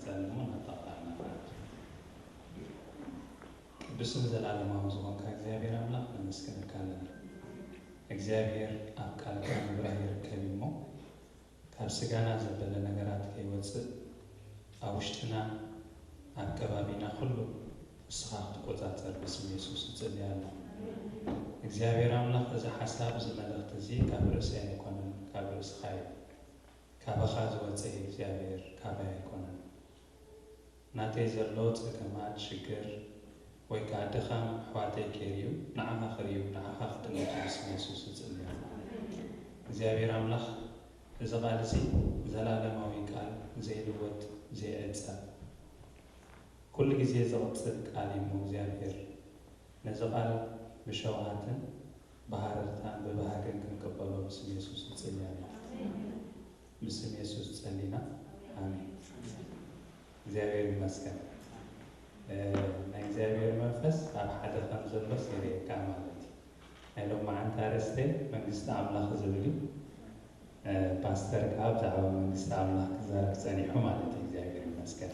ጸልሞ እናጣቕላልና ማለት እዩ። ቅዱስን ዘላለማዊ ዝኾንካ እግዚኣብሔር ኣምላኽ ነመስግነካ ኣለና። እግዚኣብሔር ኣብ ቃልካ ምብራህ ይርከብ እዩ እሞ፣ ካብ ስጋና ዘበለ ነገራት ከይወጽእ፣ ኣብ ውሽጥና፣ ኣብ ከባቢና ኩሉ ንስኻ ክትቆጻጸር ብስም የሱስ እጽሊ ኣለኹ። እግዚኣብሔር ኣምላኽ፣ እዚ ሓሳብ፣ እዚ መልእኽቲ እዚ ካብ ርእሰይ ኣይኮነን፣ ካብ ርእስኻ እዩ። ካባኻ ዝወጽእ እግዚኣብሔር ካባይ ኣይኮነን። ናተይ ዘሎ ጸገማት፣ ሽግር፣ ወይ ከኣ ድኻም ኣሕዋተይ ከይርዩ፣ ንዓኻ ክርእዩ፣ ንዓኻ ክጥምቱ ብስም የሱስ እጽሊ ኣለኹ። እግዚኣብሔር ኣምላኽ፣ እዚ ቃል እዚ ዘላለማዊ ቃል፣ ዘይልወጥ፣ ዘይዕጸፍ፣ ኩሉ ግዜ ዝቕጽል ቃል እዩ እሞ እግዚኣብሔር፣ ነዚ ቃል ብሸውሃትን ብሃረርታን ብባህግን ክንቅበሎ ብስም የሱስ እጽሊ ኣለኹ። ብስም የሱስ ጸሊና። ኣሜን። እግዚኣብሔር ይመስገን። እ፣ ናይ እግዚኣብሔር መንፈስ ኣብ ሓደ ከም ዘሎ ሲሪካ ማለት እዩ። ናይ ሎማዓንቲ ኣርእስተይ መንግስቲ ኣምላኽ ዝብል እዩ። እ፣ ፓስተር ከኣ ብዛዕባ መንግስቲ ኣምላኽ ክዛረብ ጸኒሑ ማለት እዩ። እግዚኣብሔር ይመስገን።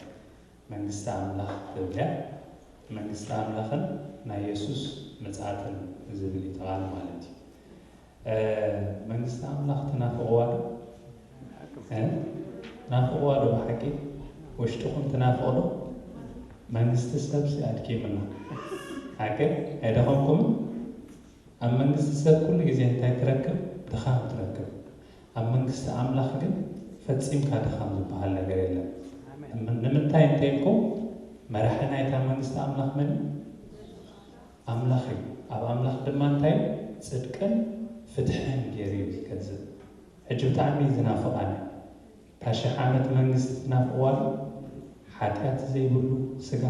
መንግስቲ ኣምላኽ ትብል እያ። መንግስቲ ኣምላኽን ናይ የሱስ ምጽኣትን ዝብል እዩ እቲ ቃል ማለት እዩ። እ፣ መንግስቲ ኣምላኽ ትናፍቕዋ ዶ? እ? ትናፍቕዋ ዶ ብሓቂ? ውሽጥኹም ትናፍቕ ዶ? መንግስቲ ሰብሲ ኣድኪምና። ሓቂ? ኣይደኸምኩምን? ኣብ መንግስቲ ሰብ ኩሉ ግዜ እንታይ ትረክብ? ድኻም ትረክብ። ኣብ መንግስቲ ኣምላኽ ግን ፈጺምካ ድኻም ዝበሃል ነገር የለን። ኣሜን። ምን-፣ ንምንታይ እንተኢልኩም፣ መራሒ ናይታ መንግስቲ ኣምላኽ መን እዩ? ኣምላኽ እዩ። ኣብ ኣምላኽ ድማ እንታይ? ጽድቅን ፍትሕን ገይሩ እዩ ዝገዝእ። ሕጂ ብጣዕሚ እዩ ዝናፍቓኒ። እታ ሽሕ ዓመት መንግስቲ ትናፍቕዋ ዶ? ሓጢኣት ዘይብሉ ስጋ፣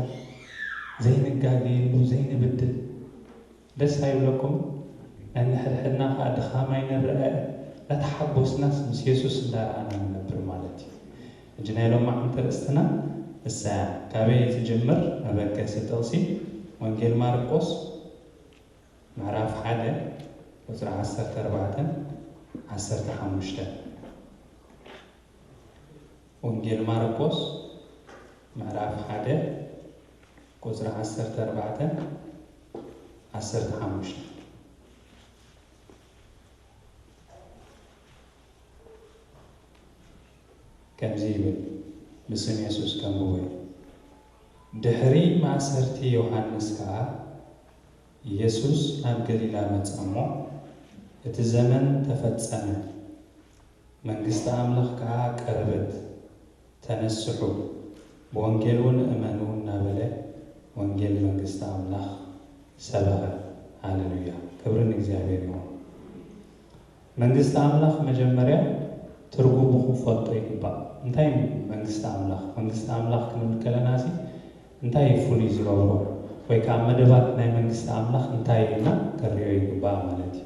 ዘይንጋገየሉ፣ ዘይንብድል። ደስ ኣይብለኩም? ነንሕድሕድና ኸኣ ድኻም ኣይንረአ፣ እናተሓጎስናስ ምስ የሱስ እንዳረኣና ንነብር ማለት እዩ። ሕጂ ናይ ሎማዓንቲ ርእስትና እሳ እያ። ካበይ ትጅምር መበገሲ ጥቕሲ? ወንጌል ማርቆስ ምዕራፍ ሓደ ቁጽሪ ዓሰርተ ኣርባዕተን ዓሰርተ ሓሙሽተን። ወንጌል ማርቆስ ምዕራፍ ሓደ ቁጽሪ ዓሰርተ ኣርባዕተን ዓሰርተ ሓሙሽተን። ከምዚ ይብል፣ ብስም የሱስ ከንብቦ እየ። ድሕሪ ማእሰርቲ ዮሃንስ ከኣ የሱስ ናብ ገሊላ መጸ እሞ፣ እቲ ዘመን ተፈጸመ፣ መንግስቲ ኣምላኽ ከኣ ቀረበት፣ ተነስሑ፣ ብወንጌል እውን እመኑ እናበለ ወንጌል መንግስቲ ኣምላኽ ሰበኸ። ሃሌሉያ! ክብሪ ንእግዚኣብሔር ይኹን። መንግስቲ ኣምላኽ መጀመርያ ትርጉሙ ክንፈልጦ ይግባእ። እንታይ እዩ መንግስቲ ኣምላኽ? መንግስቲ ኣምላኽ ክንብል ከለና ሲ እንታይ እዩ ፍሉይ ዝገብሮ? ወይ ከዓ መደባት ናይ መንግስቲ ኣምላኽ እንታይ እዩ ኢልና ክንሪኦ ይግባእ ማለት እዩ።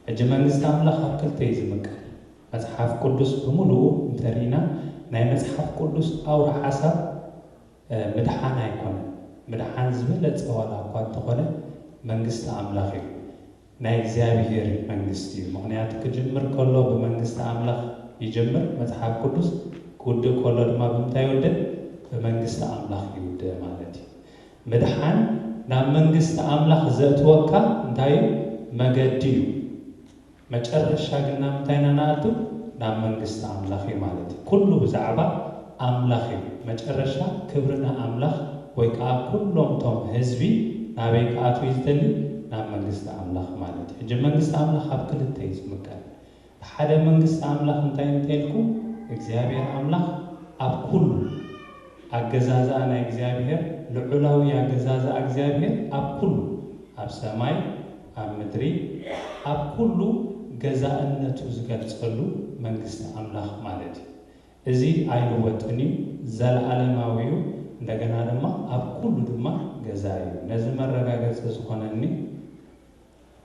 ሕጂ መንግስቲ ኣምላኽ ኣብ ክልተ እዩ ዝምቀል። መጽሓፍ ቅዱስ ብምሉኡ እንተሪእና ናይ መጽሓፍ ቅዱስ ኣውራ ሓሳብ እ፣ ምድሓን ኣይኮነን። ምድሓን ዝበለጸ ዋላ እኳ እንተኾነ መንግስቲ ኣምላኽ እዩ። ናይ እግዚኣብሔር መንግስቲ እዩ። ምኽንያቱ ክጅምር ከሎ ብመንግስቲ ኣምላኽ ይጅምር መጽሓፍ ቅዱስ፣ ክውድእ ከሎ ድማ ብምንታይ ይውድእ? ብመንግስቲ ኣምላኽ ይውድእ ማለት እዩ። ምድሓን ናብ መንግስቲ ኣምላኽ ዘእትወካ እንታይ እዩ? መገዲ እዩ። መጨረሻ ግን ናብ ምንታይ ኢና ንኣቱ? ናብ መንግስቲ ኣምላኽ እዩ ማለት እዩ። ኩሉ ብዛዕባ ኣምላኽ እዩ። መጨረሻ ክብሪ ንኣምላኽ ወይ ከዓ ኩሎም እቶም ህዝቢ ናበይ ክኣትዉ እዩ ዝደሊ? ናብ መንግስቲ ኣምላኽ ማለት እዩ። ሕጂ መንግስቲ ኣምላኽ ኣብ ክልተ እዩ ዝምቀል። ሓደ መንግስቲ ኣምላኽ እንታይ እንተልኩ? እግዚኣብሔር ኣምላኽ ኣብ ኩሉ ኣገዛዝኣ ናይ እግዚኣብሔር፣ ልዑላዊ ኣገዛዝኣ እግዚኣብሔር ኣብ ኩሉ፣ ኣብ ሰማይ፣ ኣብ ምድሪ፣ ኣብ ኩሉ ገዛእነቱ ዝገልጸሉ መንግስቲ ኣምላኽ ማለት እዩ። እዚ ኣይልወጥን እዩ፣ ዘለኣለማዊ እዩ። እንደገና ድማ ኣብ ኩሉ ድማ ገዛ እዩ። ነዚ መረጋገጺ ዝኾነኒ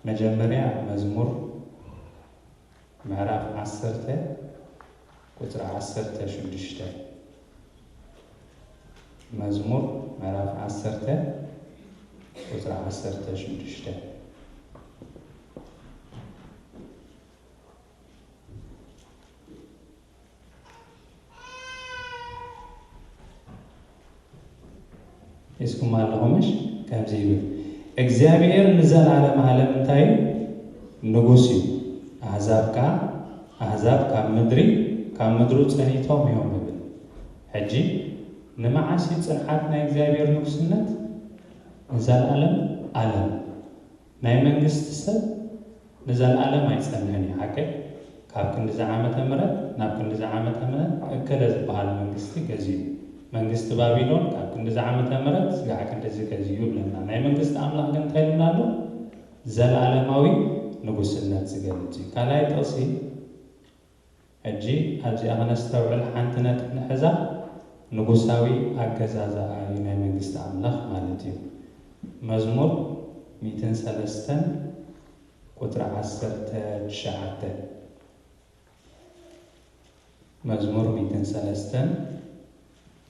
መጀመርያ መዝሙር ምዕራፍ ዓሰርተ ቁጽሪ ዓሰርተ ሽዱሽተ። መዝሙር ምዕራፍ ዓሰርተ ቁጽሪ ዓሰርተ ሽዱሽተ። ሒዝኩም ኣለኹምሽ? ከምዚ ይብል፣ እግዚኣብሔር ንዘለዓለም ዓለም እንታይ እዩ? ንጉስ እዩ። ኣህዛብ ከኣ ኣህዛብ ካብ ምድሪ ካብ ምድሩ ጸኒቶም እዮም ይብል። ሕጂ ንመዓስ እዩ ጽንዓት ናይ እግዚኣብሔር ንጉስነት? ንዘለዓለም ዓለም። ናይ መንግስቲ ሰብ ንዘለዓለም ኣይጸንሕን እዩ። ሓቀይ ካብ ክንዲዚ ዓመተ ምህረት ናብ ክንዲዚ ዓመተ ምህረት እከለ ዝበሃል መንግስቲ ገዚኡ። መንግስቲ ባቢሎን ካብ ክንዲዚ ዓመተ ምህረት ስጋዕ ክንዲዚ ገዚኡ ይብለና። ናይ መንግስቲ ኣምላኽ ግን እንታይ ይብልና ኣሎ? ዘለዓለማዊ ንጉስነት ዝገልጽ እዩ። ካልኣይ ጥቕሲ ሕጂ ኣብዚኣ ክነስተውዕል ሓንቲ ነጥቢ ንሕዛ፣ ንጉሳዊ ኣገዛዝኣ እዩ ናይ መንግስቲ ኣምላኽ ማለት እዩ። መዝሙር ሚእትን ሰለስተን ቁጽሪ ዓሰርተ ትሽዓተ። መዝሙር ሚእትን ሰለስተን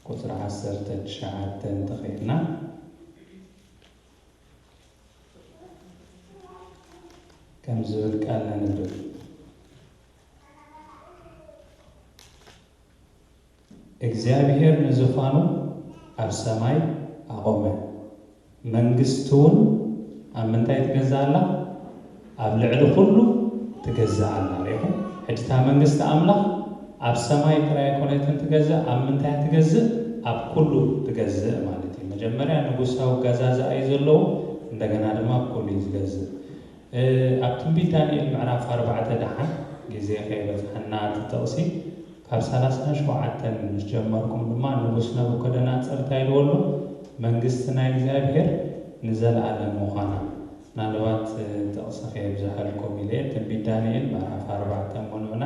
ቁጽሪ ዓሰርተ ትሽዓተ እንተኸይድና ከም ዝብል ቃል ነንብብ። እግዚኣብሔር ንዙፋኑ ኣብ ሰማይ ኣቖመ፣ መንግስቱ እውን ኣብ ምንታይ ትገዝእ ኣላ? ኣብ ልዕሊ ኩሉ ትገዝእ ኣላ። ሪኢኹም? ሕጂ እታ መንግስቲ ኣምላኽ ኣብ ሰማይ ጥራይ ኣይኮነትን ትገዝእ፣ ኣብ ምንታይ ትገዝእ? ኣብ ኩሉ ትገዝእ ማለት እዩ። መጀመርያ ንጉሳዊ ኣገዛዝኣ እዩ ዘለዎ፣ እንደገና ድማ ኣብ ኩሉ እዩ ዝገዝእ። እ፣ ኣብ ትንቢት ዳንኤል ምዕራፍ ኣርባዕተ ደሓን ግዜ ከይበጽሐና እቲ ጥቕሲ ካብ ሰላሳን ሸውዓተን ምስ ጀመርኩም ድማ ንጉስ ነቡከደነጻር እንታይ ኢልዎ ኣሎ? መንግስቲ ናይ እግዚኣብሔር ንዘለኣለም ምዃና። ምናልባት፣ እ፣ ጥቕሲ ከየብዝሐልኩም ኢለ እየ። ትንቢት ዳንኤል ምዕራፍ ኣርባዕተ እሞ ንዑና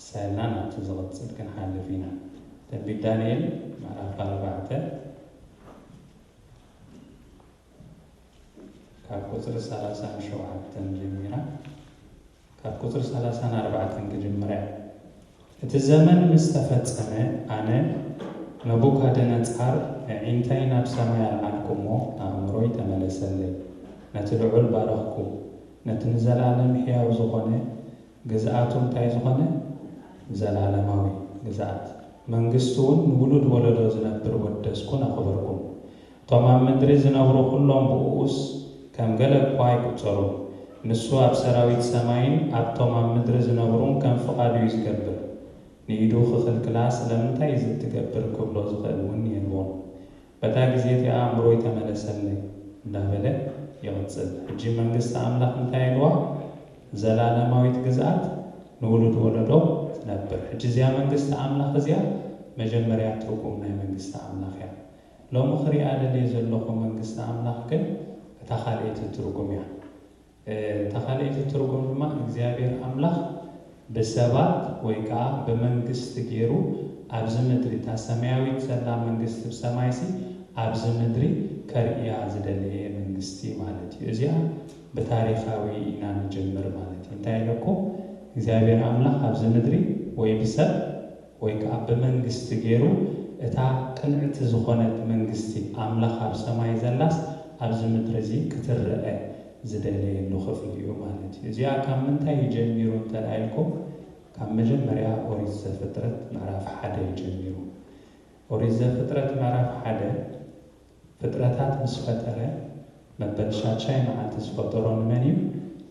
ሰና ናብቲ ዝቕጽል ክንሓልፍ ኢና። ትንቢት ዳንኤል ምዕራፍ ኣርባዕተ ካብ ቁጽሪ ሰላሳን ሸውዓተን ጀሚራ፣ ካብ ቁጽሪ ሰላሳን ኣርባዕተን ክጅምር እየ። እቲ ዘመን ምስ ተፈጸመ፣ ኣነ ነቡካደነጻር ኣዒንተይ ናብ ሰማይ ኣልዓልኩ እሞ፣ ኣእምሮይ ተመለሰለይ። ነቲ ልዑል ባረኽኩ፣ ነቲ ንዘለኣለም ሕያው ዝኾነ፣ ግዝኣቱ እንታይ ዝኾነ? ዘላለማዊ ግዝኣት። መንግስቱ እውን ንውሉድ ወለዶ ዝነብር ወደስኩን ኣኽበርኩን። እቶም ኣብ ምድሪ ዝነብሩ ኩሎም ብእኡስ ከም ገለ እኳ ኣይቁጸሩን። ንሱ ኣብ ሰራዊት ሰማይን ኣብቶም ኣብ ምድሪ ዝነብሩን ከም ፍቓዱ እዩ ዝገብር። ንኢዱ ክኽልክላ ስለምንታይ እዚ ትገብር ክብሎ ዝኽእል እውን የልቦን። በታ ግዜ እቲኣ ኣእምሮይ ተመለሰለይ እንዳበለ ይቕጽል። ሕጂ መንግስቲ ኣምላኽ እንታይ ኢልዋ? ዘላለማዊት ግዝኣት ንውሉድ ወለዶ ትነብር። ሕጂ እዚኣ መንግስቲ ኣምላኽ እዚኣ መጀመርያ ትርጉም ናይ መንግስቲ ኣምላኽ እያ። ሎሚ ክሪኣ ደልየ ዘለኹ መንግስቲ ኣምላኽ ግን እታ ካልኣይቲ ትርጉም እያ። እ፣ እታ ካልኣይቲ ትርጉም ድማ እግዚኣብሔር ኣምላኽ ብሰባት ወይ ከዓ ብመንግስቲ ገይሩ ኣብዚ ምድሪ፣ እታ ሰማያዊት ዘላ መንግስቲ ብሰማይሲ ኣብዚ ምድሪ ከርእያ ዝደለየ መንግስቲ ማለት እዩ። እዚኣ ብታሪኻዊ ኢና ንጅምር ማለት እዩ። እንታይ ኢለኩም? እግዚኣብሔር ኣምላኽ ኣብዚ ምድሪ ወይ ብሰብ ወይ ከዓ ብመንግስቲ ገይሩ እታ ቅንዕቲ ዝኾነት መንግስቲ ኣምላኽ ኣብ ሰማይ ዘላስ ኣብዚ ምድሪ እዚ ክትረአ ዝደለየሉ ክፍሊ እዩ ማለት እዩ። እዚኣ ካብ ምንታይ እዩ ጀሚሩ እንተ ደኣ ኢልኩም፣ ካብ መጀመርያ ኦሪት ዘፍጥረት ምዕራፍ ሓደ እዩ ጀሚሩ። ኦሪት ዘፍጥረት ምዕራፍ ሓደ ፍጥረታት ምስ ፈጠረ፣ መበል ሻድሻይ መዓልቲ ዝፈጠሮ ንመን እዩ?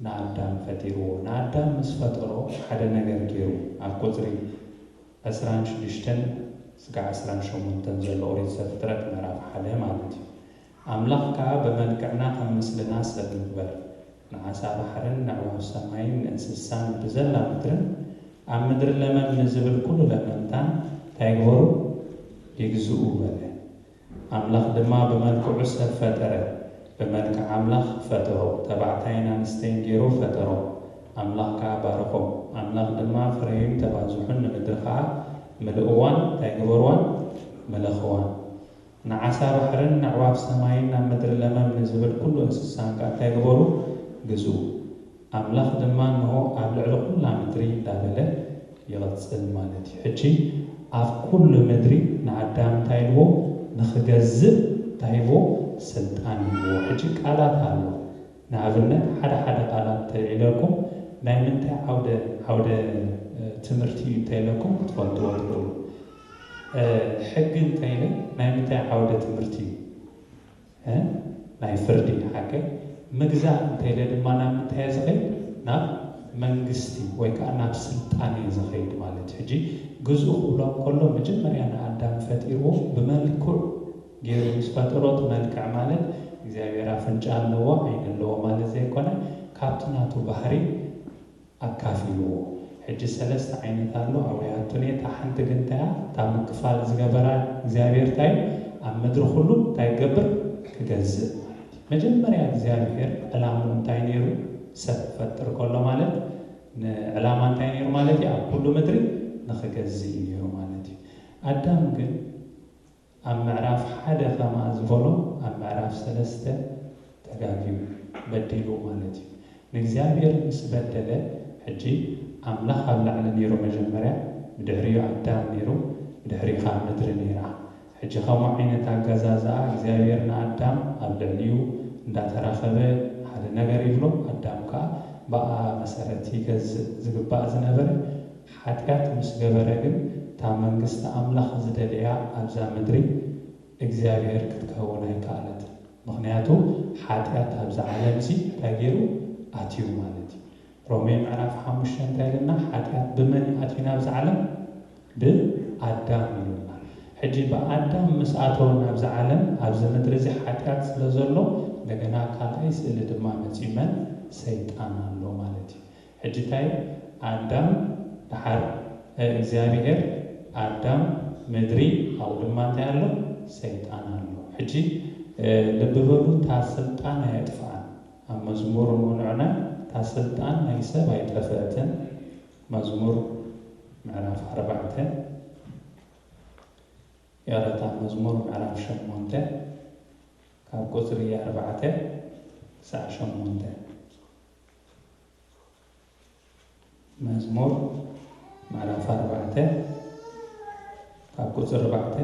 ንኣዳም ፈጢርዎ። ንኣዳም ምስ ፈጠሮ ሓደ ነገር ገይሩ፣ ኣብ ቁጽሪ ዕስራን ሽዱሽተን ስጋዕ ዕስራን ሸሞንተን ዘሎ ኦሪት ዘፍጥረት ምዕራፍ ሓደ ማለት እዩ። ኣምላኽ ከኣ ብመልክዕና ከም ምስልና ሰብ ንግበር፣ ንዓሳ ባሕርን ንኣዕዋፍ ሰማይን ንእንስሳን ብዘላ ምድርን ኣብ ምድሪ ለመም ንዝብል ኩሉ ለመምታን እንታይ ግበሩ? ይግዝኡ በለ። ኣምላኽ ድማ ብመልክዑ ሰብ ፈጠረ፣ ብመልክዕ ኣምላኽ ፈጠሮ፣ ተባዕታይን ኣንስተይን ገይሩ ፈጠሮ። ኣምላኽ ከኣ ባረኾም። ኣምላኽ ድማ ፍረዩን ተባዝሑን ንምድሪ ከኣ ምልእዋን እንታይ ግበርዋን? ምለኽዋን። ንዓሳ ባሕርን ንኣዕዋፍ ሰማይን ኣብ ምድሪ ለመም ንዝብል ኩሉ እንስሳን ከኣ እንታይ ግበሩ? ግዝኡ። ኣምላኽ ድማ እንሆ ኣብ ልዕሊ ኩላ ምድሪ እንዳበለ ይቕጽል ማለት እዩ። ሕጂ ኣብ ኩሉ ምድሪ ንኣዳም እንታይ ኢልዎ? ንኽገዝእ እንታይ ሂብዎ? ስልጣን ሂብዎ። ሕጂ ቃላት ኣሎ። ንኣብነት ሓደ ሓደ ቃላት እንተልዒለኩም ናይ ምንታይ ዓውደ ዓውደ እ፣ ትምህርቲ እዩ እንተኢለኩም ክትፈልጥዎ ትኽእሉ። እ፣ ሕጊ እንተኢለ ናይ ምንታይ ዓውደ ትምህርቲ እዩ? እ? ናይ ፍርዲ ሓቀይ ምግዛእ እንተኢለ ድማ ናብ ምንታይ እየ ዝኸይድ? ናብ መንግስቲ ወይ ከዓ ናብ ስልጣን እየ ዝኸይድ ማለት እዩ። ሕጂ ግዝኡ ክብሎ ከሎ መጀመርያ ንኣዳም ፈጢርዎ ብመልክዑ ገይሩ ምስ ፈጠሮ፣ እቲ መልክዕ ማለት እግዚኣብሔር ኣፍንጫ ኣለዎ ዓይኒ ኣለዎ ማለት ዘይኮነ ካብቲ ናቱ ባህሪ ኣካፊልዎ። ሕጂ ሰለስተ ዓይነት ኣሎ ኣውያቱን እየ። እታ ሓንቲ ግን እንታይ እያ? እታ ምክፋል ዝገበራ እግዚኣብሔር እንታይ ኣብ ምድሪ ኩሉ እንታይ ይገብር? ክገዝእ። መጀመርያ እግዚኣብሔር ዕላምኡ እንታይ ነይሩ? ሰብ ክፈጥር ከሎ ማለት ንዕላማ እንታይ ነይሩ ማለት እዩ? ኣብ ኩሉ ምድሪ ንክገዝእ እዩ ነይሩ ማለት እዩ። ኣዳም ግን ኣብ ምዕራፍ ሓደ ከማ ዝበሎ ኣብ ምዕራፍ ሰለስተ ተጋግዩ በዲሉ ማለት እዩ። ንእግዚኣብሔር ምስ በደለ ሕጂ ኣምላኽ ኣብ ላዕሊ ነይሩ መጀመርያ፣ ብድሕሪኡ ኣዳም ነይሩ፣ ብድሕሪኡ ከዓ ምድሪ ነይራ። ሕጂ ከምኡ ዓይነት ኣገዛዝኣ እግዚኣብሔር ንኣዳም ኣብ ልዕሊኡ እንዳተራኸበ ሓደ ነገር ይብሎ፣ ኣዳም ከዓ ብኣ መሰረት ይገዝእ ዝግባእ ዝነበረ ሓጢኣት ምስ ገበረ ግን እታ መንግስቲ ኣምላኽ ዝደለያ ኣብዛ ምድሪ እግዚኣብሔር ክትከውን ኣይከኣለትን። ምኽንያቱ ሓጢኣት ኣብዛ ዓለም ሲ እንታይ ገይሩ ኣትዩ ማለት እዩ። ሮሜ ምዕራፍ ሓሙሽተ እንታይ ኢልና? ሓጢኣት ብመን እዩ ኣትዩ ናብዛ ዓለም? ብኣዳም ኢሉና። ሕጂ ብኣዳም ምስ ኣተወ ናብዛ ዓለም ኣብዚ ምድሪ እዚ ሓጢኣት ስለ ዘሎ እንደገና ካልኣይ ስእሊ ድማ መፂኡ መን? ሰይጣን ኣሎ ማለት እዩ። ሕጂ እንታይ ኣዳም ድሓር እግዚኣብሔር ኣዳም ምድሪ ኣብኡ ድማ እንታይ ኣሎ? ሰይጣን ኣሎ። ሕጂ ልቢ በሉ እታ ስልጣን ኣየጥፍኣን። ኣብ መዝሙር ምንዑና እታ ስልጣን ናይ ሰብ ኣይጠፍአትን። መዝሙር ምዕራፍ ኣርባዕተ ይቕረታ መዝሙር ምዕራፍ ሸሞንተ ካብ ቁፅሪ ኣርባዕተ ክሳዕ ሸሞንተ። መዝሙር ምዕራፍ ኣርባዕተ ካብ ቁፅሪ ኣርባዕተ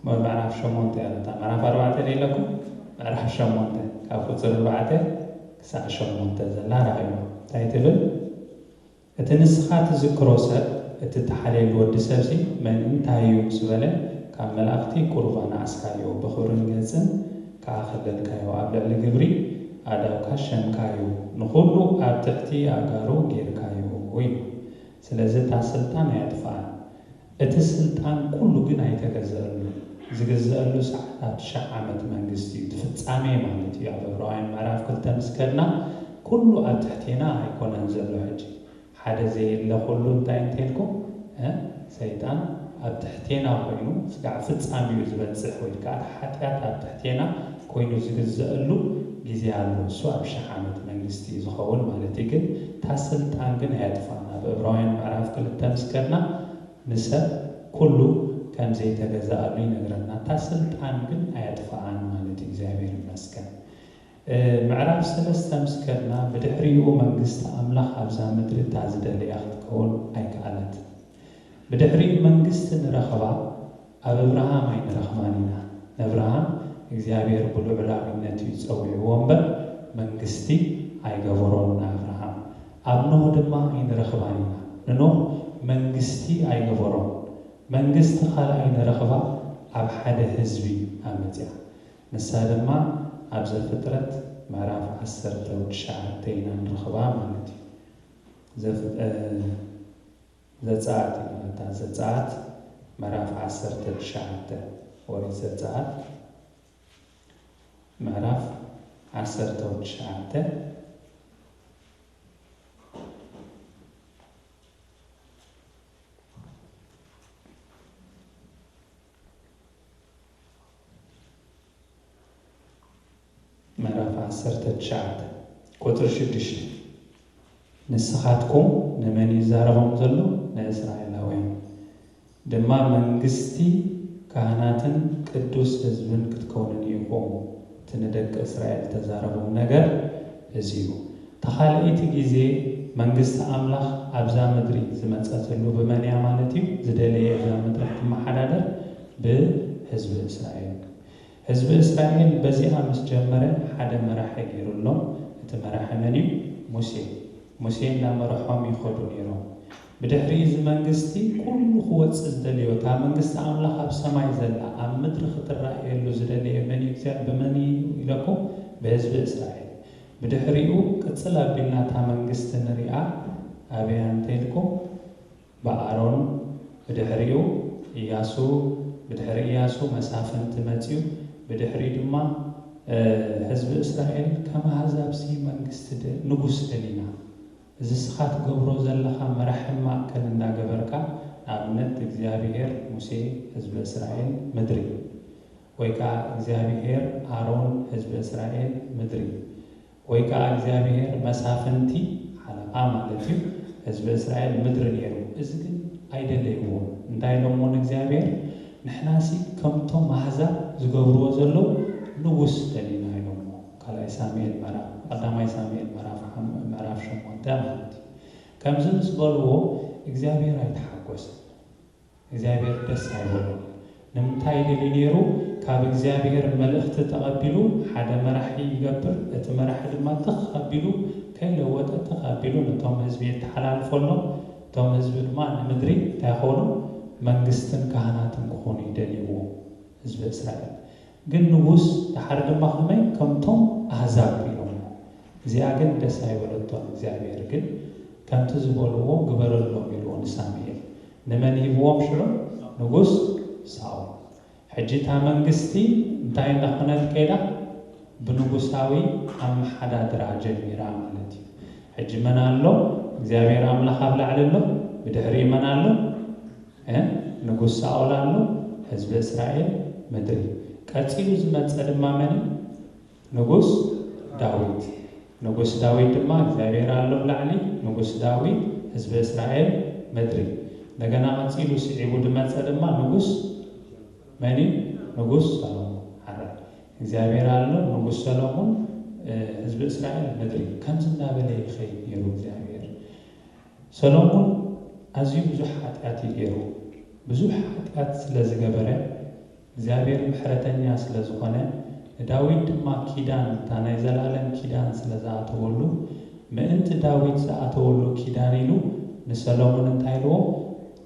ምዕራፍ ሸሞንተ ያለታ ምዕራፍ ኣርባዕተ ደለኩም ምዕራፍ ሸሞንተ ካብ ቁፅሪ ኣርባዕተ ክሳዕ ሸሞንተ ዘላ ራእዩ እንታይ ትብል? እቲ ንስኻ ትዝክሮ ሰብ እቲ ተሓልየሉ ወዲ ሰብሲ መን እንታይ እዩ ምስ በለ ካብ መላእኽቲ ቁሩብ ኣነኣስካዮ ብኽብርን ገጽን ከኣኸለልካዮ ኣብ ልዕሊ ግብሪ ኣእዳውካ ሸምካዮ ንኹሉ ኣብ ትሕቲ ኣእጋሩ ጌርካዮ ኢሉ። ስለዚ እታ ስልጣን ኣየጥፍኣን። እቲ ስልጣን ኩሉ ግን ኣይተገዘአሉ። ዝግዘአሉ ሰዓት ኣብ ትሽዓ ዓመት መንግስቲ እዩ። እቲ ፍጻሜ ማለት እዩ። ኣብ ዕብራውያን ምዕራፍ ክልተ ምስ ከድና ኩሉ ኣብ ትሕቴና ኣይኮነን ዘሎ ሕጂ። ሓደ ዘየለ ኩሉ እንታይ እንተልኩም ሰይጣን ኣብ ትሕቴና ኮይኑ ስጋዕ ፍጻሜኡ ዝበጽሕ ወይ ከዓ ሓጢኣት ኣብ ትሕቴና ኮይኑ ዝግዘአሉ ግዜ ኣሎ። እሱ ኣብ ሽሕ ዓመት መንግስቲ እዩ ዝኸውን ማለት እዩ። ግን እታ ስልጣን ግን ኣየጥፋን። ኣብ ዕብራውያን ምዕራፍ ክልተ ምስ ከድና ንሰብ ኩሉ ከም ዘይተገዛኣሉ ይነግረና። እታ ስልጣን ግን ኣየጥፋኣን ማለት እዩ። እግዚኣብሔር ይመስገን። ምዕራፍ ሰለስተ ምስ ከድና ብድሕሪኡ መንግስቲ ኣምላኽ ኣብዛ ምድሪ እታ ዝደለያ ክትከውን ኣይከኣለትን። ብድሕሪኡ መንግስቲ ንረኽባ ኣብ እብርሃም ኣይንረኽባን ኢና። ንእብርሃም እግዚኣብሔር ብልዑላዊነት እዩ ጸዊዕዎ እምበር መንግስቲ ኣይገበሮን ንኣብርሃም። ኣብ ኖህ ድማ ኣይንረኽባን ኢና። ንኖህ መንግስቲ ኣይገበሮን። መንግስቲ ካልኣይ ንረኽባ ኣብ ሓደ ህዝቢ ኣመፅያ። ንሳ ድማ ኣብ ዘፍጥረት ምዕራፍ ዓሰርተ ትሽዓተ ኢና ንረኽባ ማለት እዩ። ዘፍጥ- ዘፀኣት ይበለታ ዘፀኣት ምዕራፍ ዓሰርተ ትሽዓተ ወሪት ዘፀኣት ምዕራፍ ዓሰርተ ትሽዓተ ምዕራፍ ዓሰርተ ትሽዓተ ቁፅሪ ሽዱሽተ ንስኻትኩም ንመን ይዛረቦም ዘሎ? ንእስራኤላውያን ድማ መንግስቲ ካህናትን ቅዱስ ህዝብን ክትከውንን ኢኹም። እቲ ንደቂ እስራኤል ተዛረቦም ነገር እዚ እዩ። ተኻልኢቲ ግዜ መንግስቲ ኣምላኽ ኣብዛ ምድሪ ዝመፀትሉ ብመን እያ ማለት እዩ? ዝደለየ እዛ ምድሪ ክትመሓዳደር ብህዝቢ እስራኤል። ህዝቢ እስራኤል በዚኣ ምስ ጀመረ ሓደ መራሒ ገይሩሎም። እቲ መራሒ መን እዩ? ሙሴ። ሙሴ እናመርሖም ይኸዱ ነይሮም። ብድሕሪ እዚ መንግስቲ ኩሉ ክወጽእ ዝደልዮ፣ እታ መንግስቲ ኣምላኽ ኣብ ሰማይ ዘላ ኣብ ምድሪ ክትረኣየሉ ዝደለየ መን እዩ? እግዚኣብ-፣ ብመን እዩ ኢለኩም? ብህዝቢ እስራኤል። ብድሕሪኡ ቅጽል ኣቢልና እታ መንግስቲ ንሪኣ። ኣበያ እንተኢልኩም? ብኣሮን፣ ብድሕሪኡ ኢያሱ፣ ብድሕሪ ኢያሱ መሳፍንቲ መጽዩ። ብድሕሪኡ ድማ፣ እ፣ ህዝቢ እስራኤል ከም ኣህዛብሲ መንግስቲ ደ-፣ ንጉስ ደሊና፣ እዚ ስኻ ትገብሮ ዘለኻ መራሒ ማእከል እንዳገበርካ፣ ንኣብነት እግዚኣብሄር ሙሴ ህዝቢ እስራኤል ምድሪ፣ ወይ ከኣ እግዚኣብሄር ኣሮን ህዝቢ እስራኤል ምድሪ፣ ወይ ከኣ እግዚኣብሄር መሳፍንቲ ሓለቓ ማለት እዩ፣ ህዝቢ እስራኤል ምድሪ ነይሩ። እዚ ግን ኣይደለይዎ። እንታይ ኢሎሞ ንእግዚኣብሄር? ንሕናሲ ከምቶም ኣህዛብ ዝገብርዎ ዘለዉ ንጉስ ደሊና ኢሎሞ። ካልኣይ ሳሙኤል ምዕራፍ፣ ቀዳማይ ሳሙኤል ምዕራፍ ሓም-፣ ምዕራፍ ሸሞንተ ማለት እዩ። ከምዚ ምስ በልዎ እግዚኣብሄር ኣይተሓጎሰን። እግዚኣብሄር ደስ ኣይበሎ። ንምንታይ ደልዩ ነይሩ? ካብ እግዚኣብሄር መልእኽቲ ተቐቢሉ ሓደ መራሒ ይገብር። እቲ መራሒ ድማ ትኽ ኣቢሉ ከይለወጠ ትኽ ኣቢሉ ነቶም ህዝቢ የተሓላልፈሎም። እቶም ህዝቢ ድማ ንምድሪ እንታይ ክኾኑ? መንግስትን ካህናትን ክኾኑ ይደልይዎ። ህዝቢ እስራኤል ግን ንጉስ ደሓር ድማ ከመይ ከምቶም ኣህዛብ ኢሎም። እዚኣ ግን ደስ ኣይበለቶን። እግዚኣብሔር ግን ከምቲ ዝበልዎ ግበረሎም ኢልዎ ንሳሙኤል። ንመን ሂብዎም ሽዑ? ንጉስ ሳኦል። ሕጂ እታ መንግስቲ እንታይ እንዳኾነት ከይዳ? ብንጉሳዊ ኣመሓዳድራ ጀሚራ ማለት እዩ። ሕጂ መን ኣሎ? እግዚኣብሔር ኣምላኽ ኣብ ላዕሊ ኣሎ። ብድሕሪኡ መን ኣሎ? እ? ንጉስ ሳኦል ኣሎ። ህዝቢ እስራኤል ምድሪ። ቀጺሉ ዝመጸ ድማ መን እዩ? ንጉስ ዳዊት። ንጉስ ዳዊት ድማ እግዚኣብሔር ኣሎ ኣብ ላዕሊ። ንጉስ ዳዊት ህዝቢ እስራኤል ምድሪ። እንደገና ቀጺሉ ስዒቡ ዝመጸ ድማ ንጉስ መን እዩ? ንጉስ ሰሎሞን። ሓራይ እግዚኣብሔር ኣሎ። ንጉስ ሰሎሞን፣ እ፣ ህዝቢ እስራኤል ምድሪ። ከምዚ እንዳበለ ይኸይድ ነይሩ እግዚኣብሔር። ሰሎሞን ኣዝዩ ብዙሕ ሓጢኣት እዩ ገይሩ። ብዙሕ ሓጢኣት ስለ ዝገበረ፣ እግዚኣብሔር ምሕረተኛ ስለ ዝኾነ፣ ንዳዊት ድማ ኪዳን፣ እታ ናይ ዘላለም ኪዳን ስለ ዝኣተወሉ፣ ምእንቲ ዳዊት ዝኣተወሉ ኪዳን ኢሉ ንሰሎሞን እንታይ ኢልዎ?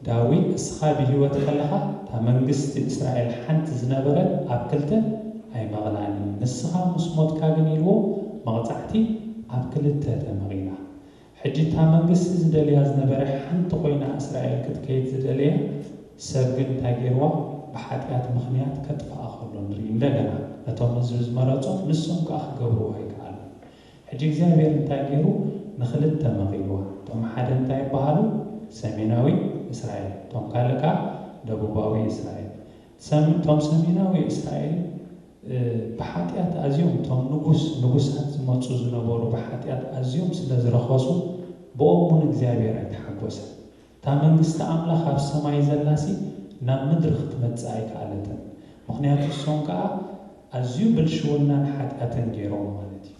ዳዊት፣ እስኻ ብህይወት ከለኻ እታ መንግስቲ እስራኤል ሓንቲ ዝነበረት ኣብ ክልተ ኣይመቕላን እዩ። ንስኻ ምስ ሞትካ ግን ኢልዎ፣ መቕጻዕቲ ኣብ ክልተ ተመቒላ። ሕጂ እታ መንግስቲ ዝደልያ ዝነበረ ሓንቲ ኮይና እስራኤል ክትከይድ ዝደለየ ሰብ ግን እንታይ ገይርዋ? ብሓጢኣት ምኽንያት ከጥፍኣ ከሎ ንርኢ። እንደገና ነቶም ህዝቢ ዝመረጾም ንሶም ከኣ ክገብርዎ ኣይከኣሉ። ሕጂ እግዚኣብሔር እንታይ ገይሩ? ንኽልተ መቒልዋ። እቶም ሓደ እንታይ ይበሃሉ? ሰሜናዊ እስራኤል፣ እቶም ካልእ ከኣ ደቡባዊ እስራኤል። ሰም-፣ እቶም ሰሜናዊ እስራኤል፣ እ፣ ብሓጢኣት ኣዝዮም እቶም ንጉስ፣ ንጉሳት ዝመጹ ዝነበሩ ብሓጢኣት ኣዝዮም ስለ ዝረኸሱ፣ ብኦም እውን እግዚኣብሔር ኣይተሓጎሰን። እታ መንግስቲ ኣምላኽ ኣብ ሰማይ ዘላሲ ናብ ምድሪ ክትመጽእ ኣይከኣለትን። ምኽንያቱ እሶም ከኣ ኣዝዩ ብልሽውናን ሓጢኣትን ገይሮም ማለት እዩ።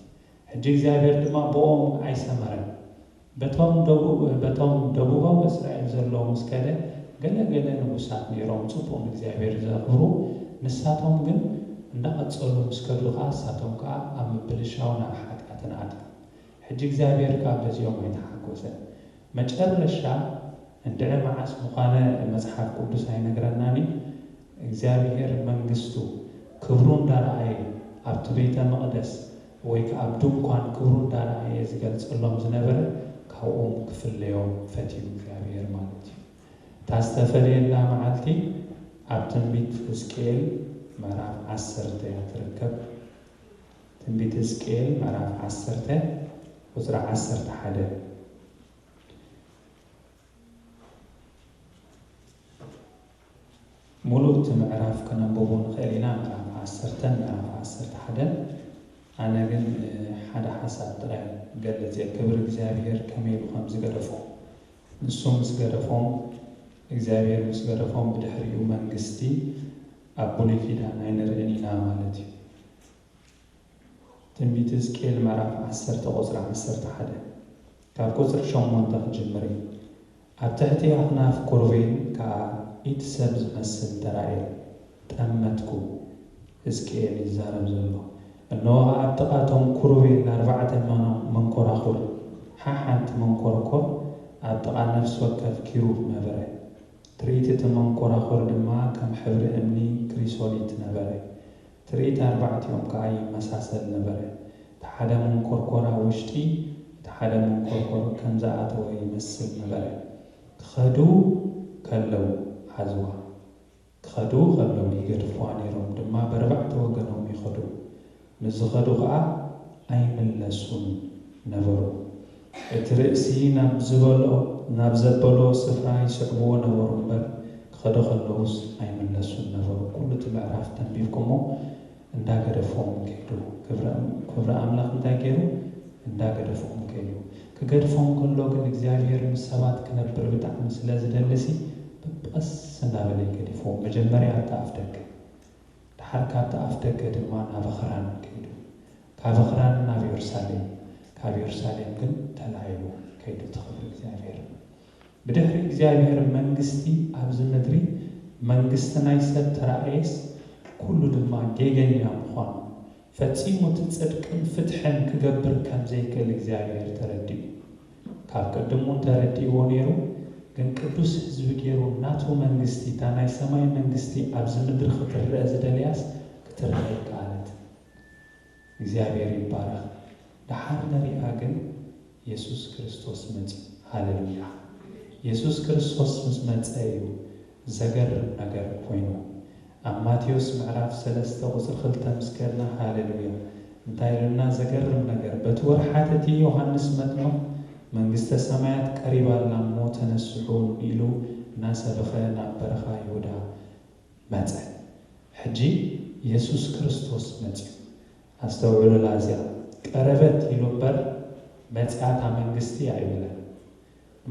ሕጂ እግዚኣብሔር ድማ ብኦም ኣይሰመረን። በቶም ደቡ-፣ በቶም ደቡባዊ እስራኤል ዘለዉ ምስ ከደ፣ ገለ ገለ ንጉሳት ነይሮም ጽቡቕ ንእግዚኣብሔር ዘኽብሩ። ንሳቶም ግን እንዳቐጸሉ ምስ ከዱ ኸኣ፣ ንሳቶም ከኣ ኣብ ምብልሻው ናብ ሓጢኣትን ኣትዮም። ሕጂ እግዚኣብሔር ከኣ በዚኦም ኣይተሓጎሰን። መጨረሻ እንድዒ መዓስ ምዃነ መጽሓፍ ቅዱስ ኣይነግረናን እዩ። እግዚኣብሔር መንግስቱ ክብሩ እንዳረኣየ ኣብቲ ቤተ መቕደስ ወይ ከኣ ኣብ ድንኳን ክብሩ እንዳረኣየ ዝገልጸሎም ዝነበረ ካብኦም ክፍለዮም ፈትዩ እግዚኣብሔር ማለት እዩ። እታ ዝተፈለየላ መዓልቲ ኣብ ትንቢት ሕዝቅኤል ምዕራፍ ዓሰርተ እያ ትርከብ። ትንቢት ሕዝቅኤል ምዕራፍ ዓሰርተ ቁጽሪ ዓሰርተ ሓደ። ሙሉእ እቲ ምዕራፍ ከነንብቦ ንኽእል ኢና፣ ምዕራፍ ዓሰርተ፣ ምዕራፍ ዓሰርተ ሓደ። ኣነ ግን፣ እ፣ ሓደ ሓሳብ ጥራይ ገልጽ እየ፣ ክብሪ እግዚኣብሔር ከመይ ኢሉ ከም ዝገደፎም። ንሱ ምስ ገደፎም፣ እግዚኣብሔር ምስ ገደፎም፣ ብድሕሪኡ መንግስቲ ኣብ ብሉይ ኪዳን ኣይንርእን ኢና ማለት እዩ። ትንቢት ሕዝቅኤል ምዕራፍ ዓሰርተ ቁጽሪ ዓሰርተ ሓደ፣ ካብ ቁጽሪ ሸሞንተ ክጅምር እዩ። ኣብ ትሕቲ ኣኽናፍ ቁሩቤል ከኣ ኢድ ሰብ ዝመስል ተራእየ። ጠመትኩ። ሕዝቅኤል ይዛረብ ዘሎ። እንሆ፣ ኣብ ጥቓ እቶም ቁሩቤል ኣርባዕተ መኖ-፣ መንኮራኹር፣ ሓሓንቲ መንኮርኮር ኣብ ጥቓ ነፍሲ ወከፍ ኪሩብ ነበረ። ትርኢት እቲ መንኮራኹር ድማ ከም ሕብሪ እምኒ ክሪሶሊት ነበረ። ትርኢት ኣርባዕቲኦም ከኣ ይመሳሰል ነበረ። እቲ ሓደ መንኮርኮር ኣብ ውሽጢ እቲ ሓደ መንኮርኮር ከም ዝኣተወ ይመስል ነበረ። ክኸዱ ከለዉ ሓዝዋ። ክኸዱ ከለዉ ይገድፍዋ ነይሮም፣ ድማ በርባዕተ ወገኖም ይኸዱ። ምስ ዝኸዱ ኸኣ ኣይምለሱን ነበሩ። እቲ ርእሲ ናብ ዝበልኦ፣ ናብ ዘበሎ ስፍራ ይስዕብዎ ነበሩ እምበር፣ ክኸዱ ከለዉስ ኣይምለሱን ነበሩ። ኩሉ እቲ ምዕራፍ ተንቢብኩሞ፣ እንዳገደፎም ከይዱ። ክብሪ ኣም-፣ ክብሪ ኣምላኽ እንታይ ገይሩ? እንዳገደፎም ከይዱ። ክገድፎም ከሎ ግን እግዚኣብሔር ምስ ሰባት ክነብር ብጣዕሚ ስለ ዝደልሲ፣ ቀስ እንዳበለ ይገድፎም። መጀመርያ ኣብቲ ኣፍ ደገ፣ ድሓር ካብቲ ኣፍ ደገ ድማ ናብ ኣኽራን ከይዱ። ካብ ኣኽራን ናብ የሩሳሌም፣ ካብ የሩሳሌም ግን ተላዒሉ ከይዱ። እቲ ክብሪ እግዚኣብሔር። ብድሕሪ እግዚኣብሔር መንግስቲ ኣብዚ ምድሪ መንግስቲ ናይ ሰብ ተራእየስ፣ ኩሉ ድማ ጌገኛ ምዃኑ፣ ፈጺሙ እቲ ጽድቅን ፍትሕን ክገብር ከም ዘይክእል እግዚኣብሔር ተረዲኡ። ካብ ቅድም እውን ተረዲእዎ ነይሩ፣ ግን ቅዱስ ህዝቢ ገይሩ ናቱ መንግስቲ፣ እታ ናይ ሰማይ መንግስቲ ኣብዚ ምድሪ ክትረአ ዝደለያስ ክትረአ ኣይከኣለትን። እግዚኣብሔር ይባረኽ። ደሓር ነሪኣ ግን የሱስ ክርስቶስ መጺኡ። ሃሌሉያ። የሱስ ክርስቶስ ምስ መጸ እዩ ዘገርም ነገር ኮይኑ። ኣብ ማቴዎስ ምዕራፍ ሰለስተ ቁጽሪ ክልተ ምስ ከድና፣ ሃሌሉያ፣ እንታይ ኢሉና? ዘገርም ነገር፣ በቲ ወርሓት እቲ ዮሃንስ መጥምቕ መንግስተ ሰማያት ቀሪባ ኣላ እሞ ተነስሑ ኢሉ እናሰበኸ ናብ በረኻ ይሁዳ መጸ። ሕጂ የሱስ ክርስቶስ መጺኡ። ኣስተውዕሉላ እዚኣ። ቀረበት ኢሉ እምበር መጺኣታ መንግስቲ ኣይበለን።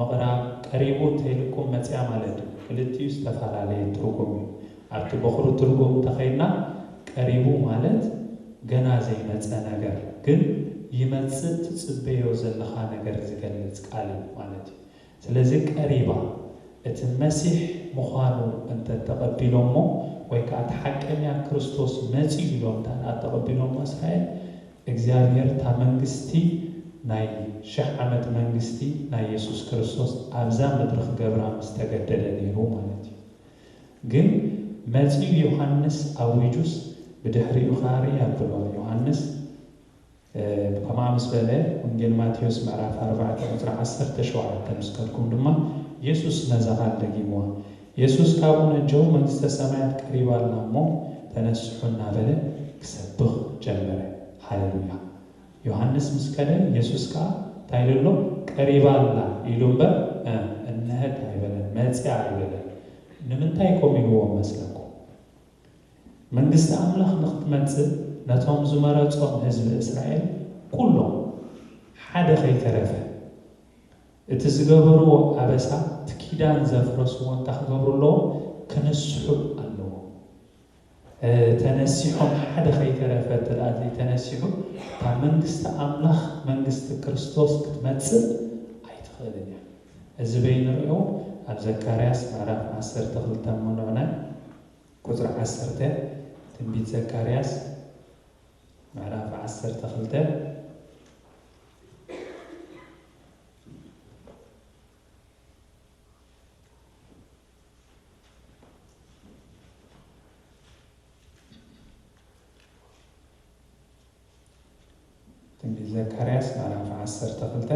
ምቕራብ ቀሪቡ እንተኢልኩም መጺኣ ማለት እዩ። ክልቲኡ ዝተፈላለየ ትርጉም እዩ። ኣብቲ በኹሪ ትርጉም እንተኸይድና ቀሪቡ ማለት ገና ዘይመጸ ነገር ግን ይመጽእ ትጽበዮ ዘለኻ ነገር ዝገልጽ ቃል እዩ ማለት እዩ። ስለዚ ቀሪባ እቲ መሲሕ ምዃኑ እንተተቐቢሎሞ ወይ ከዓ እቲ ሓቀኛ ክርስቶስ መጺኡ ኢሎም እንተ ተቐቢሎሞ እስራኤል እግዚኣብሔር እታ መንግስቲ ናይ ሽሕ ዓመት መንግስቲ ናይ የሱስ ክርስቶስ ኣብዛ ምድሪ ክገብራ ምስ ተገደደ ነይሩ ማለት እዩ። ግን መጺኡ ዮሃንስ ኣዊጁስ ብድሕሪኡ ኸኣ ርእ ኣብሎ። ዮሃንስ ከምኣ ምስ በለ ወንጌል ማቴዎስ ምዕራፍ ኣርባዕተ ቁፅሪ ዓሰርተ ሸውዓተ ምስ ከድኩም ድማ የሱስ ነዛ ቓል ደጊምዋ። የሱስ ካብኡ ነጀው መንግስተ ሰማያት ቀሪባ ኣላ እሞ ተነስሑ እናበለ ክሰብኽ ጀመረ። ሃሌሉያ። ዮሃንስ ምስ ከደ የሱስ ከኣ እንታይ ኢሉ ኣሎ? ቀሪባ ኣላ ኢሉ እምበር እነሀት ኣይበለን፣ መፅያ ኣይበለን። ንምንታይ ከምኡ ኢልዎም መስለኩም? መንግስቲ ኣምላኽ ንኽትመጽእ ነቶም ዝመረጾም ህዝቢ እስራኤል ኩሎም ሓደ ከይተረፈ እቲ ዝገበርዎ ኣበሳ እቲ ኪዳን ዘፍረስዎ እንታይ ክገብሩ ኣለዎም? ክንስሑ ኣለዎም። ተነሲሖም ሓደ ከይተረፈ እንተ ደኣ ዘይተነሲሑ እታ መንግስቲ ኣምላኽ መንግስቲ ክርስቶስ ክትመጽእ ኣይትኽእልን እያ። እዚ በይንሪኦ ኣብ ዘካርያስ ምዕራፍ ዓሰርተ ክልተ እሞ ንዕናይ ቁጽሪ ዓሰርተ ትንቢት ዘካርያስ ምዕራፍ ዓሰርተ ክልተ ትንቢት ዘካርያስ ምዕራፍ ዓሰርተ ክልተ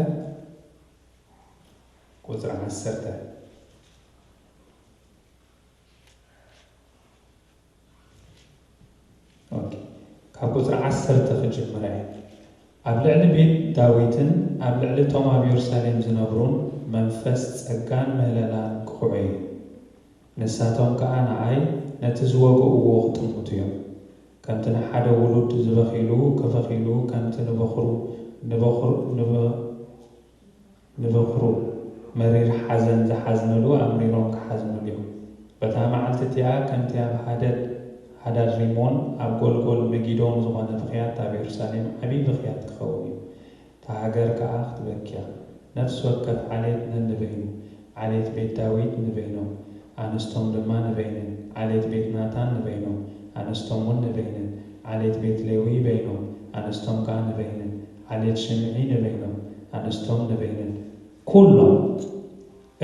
ቁጽሪ ዓሰርተ። ኦኬ፣ ካብ ቁጽሪ ዓሰርተ ክጅምር እየ። ኣብ ልዕሊ ቤት ዳዊትን ኣብ ልዕሊ እቶም ኣብ የሩሳሌም ዝነብሩን መንፈስ ጸጋን ምህለላን ክኹዑ እዩ። ንሳቶም ከኣ ንኣይ ነቲ ዝወግእዎ ክጥምቱ እዮም። ከምቲ ንሓደ ውሉድ ዝበኺሉ ክበኺሉ፣ ከምቲ ንበኹሩ ንበኹሩ ንበ ንበኹሩ መሪር ሓዘን ዝሓዝንሉ ኣምሪሮም ክሓዝንሉ እዮም። በታ መዓልቲ እቲኣ ከምቲ ኣብ ሃደድ ሃዳድ ሪሞን ኣብ ጎልጎል መጊዶን ዝኾነ ብኽያት ኣብ የሩሳሌም ዓብዪ ብኽያት ክኸውን እዩ። እታ ሃገር ከኣ ክትበኪ እያ። ነፍሲ ወከፍ ዓሌት ነንበይኑ፣ ዓሌት ቤት ዳዊት ንበይኖም፣ ኣንስቶም ድማ ንበይነን፣ ዓሌት ቤት ናታን ንበይኖም፣ ኣንስቶም እውን ንበይነን፣ ዓሌት ቤት ሌዊ በይኖም፣ ኣንስቶም ከኣ ንበይነን፣ ዓሌት ሽምዒ ንበይኖም፣ ኣንስቶም ንበይነን፣ ኩሎም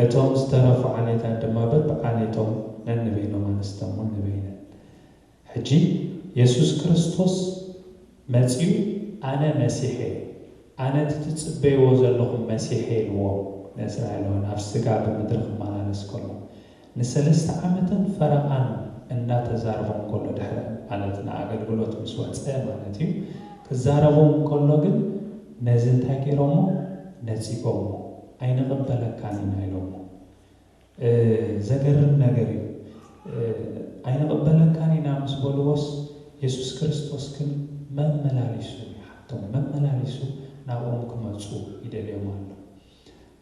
እቶም ዝተረፉ ዓሌታት ድማ በብዓሌቶም ነንበይኖም ኣንስቶም እውን ንበይነን። ሕጂ የሱስ ክርስቶስ መጺኡ ኣነ መሲሐ እየ፣ ኣነ እቲ ትጽበይዎ ዘለኹም መሲሐ እየ ኢልዎም ንእስራኤላውያን ኣብ ስጋ ብምድሪ ክመላለስ ከሎ። ንሰለስተ ዓመትን ፈረቓን እናተዛረቦም ከሎ ድሕሪ ማለት ንኣገልግሎት ምስ ወጸ ማለት እዩ። ክዛረቦም ከሎ ግን ነዚ እንታይ ገይሮሞ? ነጺጎሞ። ኣይንቕበለካን ኢና ኢሎሞ። ዘገርም ነገር እዩ። ኣይንቕበለካን ኢና ምስ በልዎስ የሱስ ክርስቶስ ግን መመላሊሱ ይሓቶም፣ መመላሊሱ ናብኦም ክመፁ ይደልዮም ኣሎ።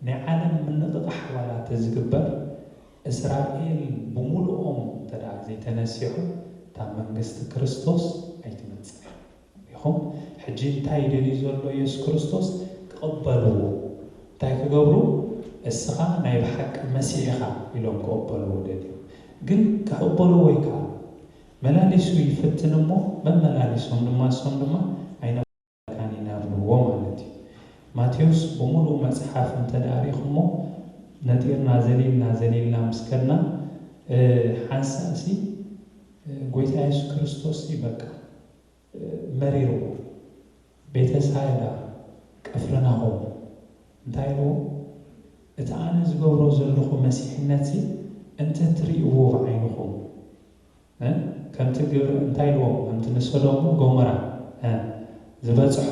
ናይ ዓለም ምንቕቓሕ ዋላ ተዝግበር እስራኤል ብምሉኦም እንተ ደኣ ዘይተነሲሑ እታ መንግስቲ ክርስቶስ ኣይትመፅእ ኢኹም። ሕጂ እንታይ ይደልዩ ዘሎ የሱስ ክርስቶስ? ክቕበልዎ። እንታይ ክገብሩ? እስኻ ናይ ብሓቂ መሲሕ ኢኻ ኢሎም ክቕበልዎ ደልዩ። ግን ክቕበልዎ ይከኣል። መላሊሱ ይፍትን እሞ መመላሊሶም ድማ እሶም ድማ ኣይነካን ኢና ብልዎ ማለት እዩ። ማቴዎስ ብምሉእ መፅሓፍ እንተ ደኣ ሪኢኹሞ ነጢርና ዘሊልና ዘሊልና ምስ ከድና ሓንሳእሲ ጎይታ የሱስ ክርስቶስ በቃ መሪርዎ። ቤተሳይዳ፣ ቅፍርናሆም እንታይ ኢልዎ? እቲ ኣነ ዝገብሮ ዘለኹ መሲሕነትሲ እንተ ትርእይዎ ብዓይንኹም ከምቲ ግብሪ እንታይ ኢልዎም? ከምቲ ንሰዶምን ጎሞራ ዝበፅሖ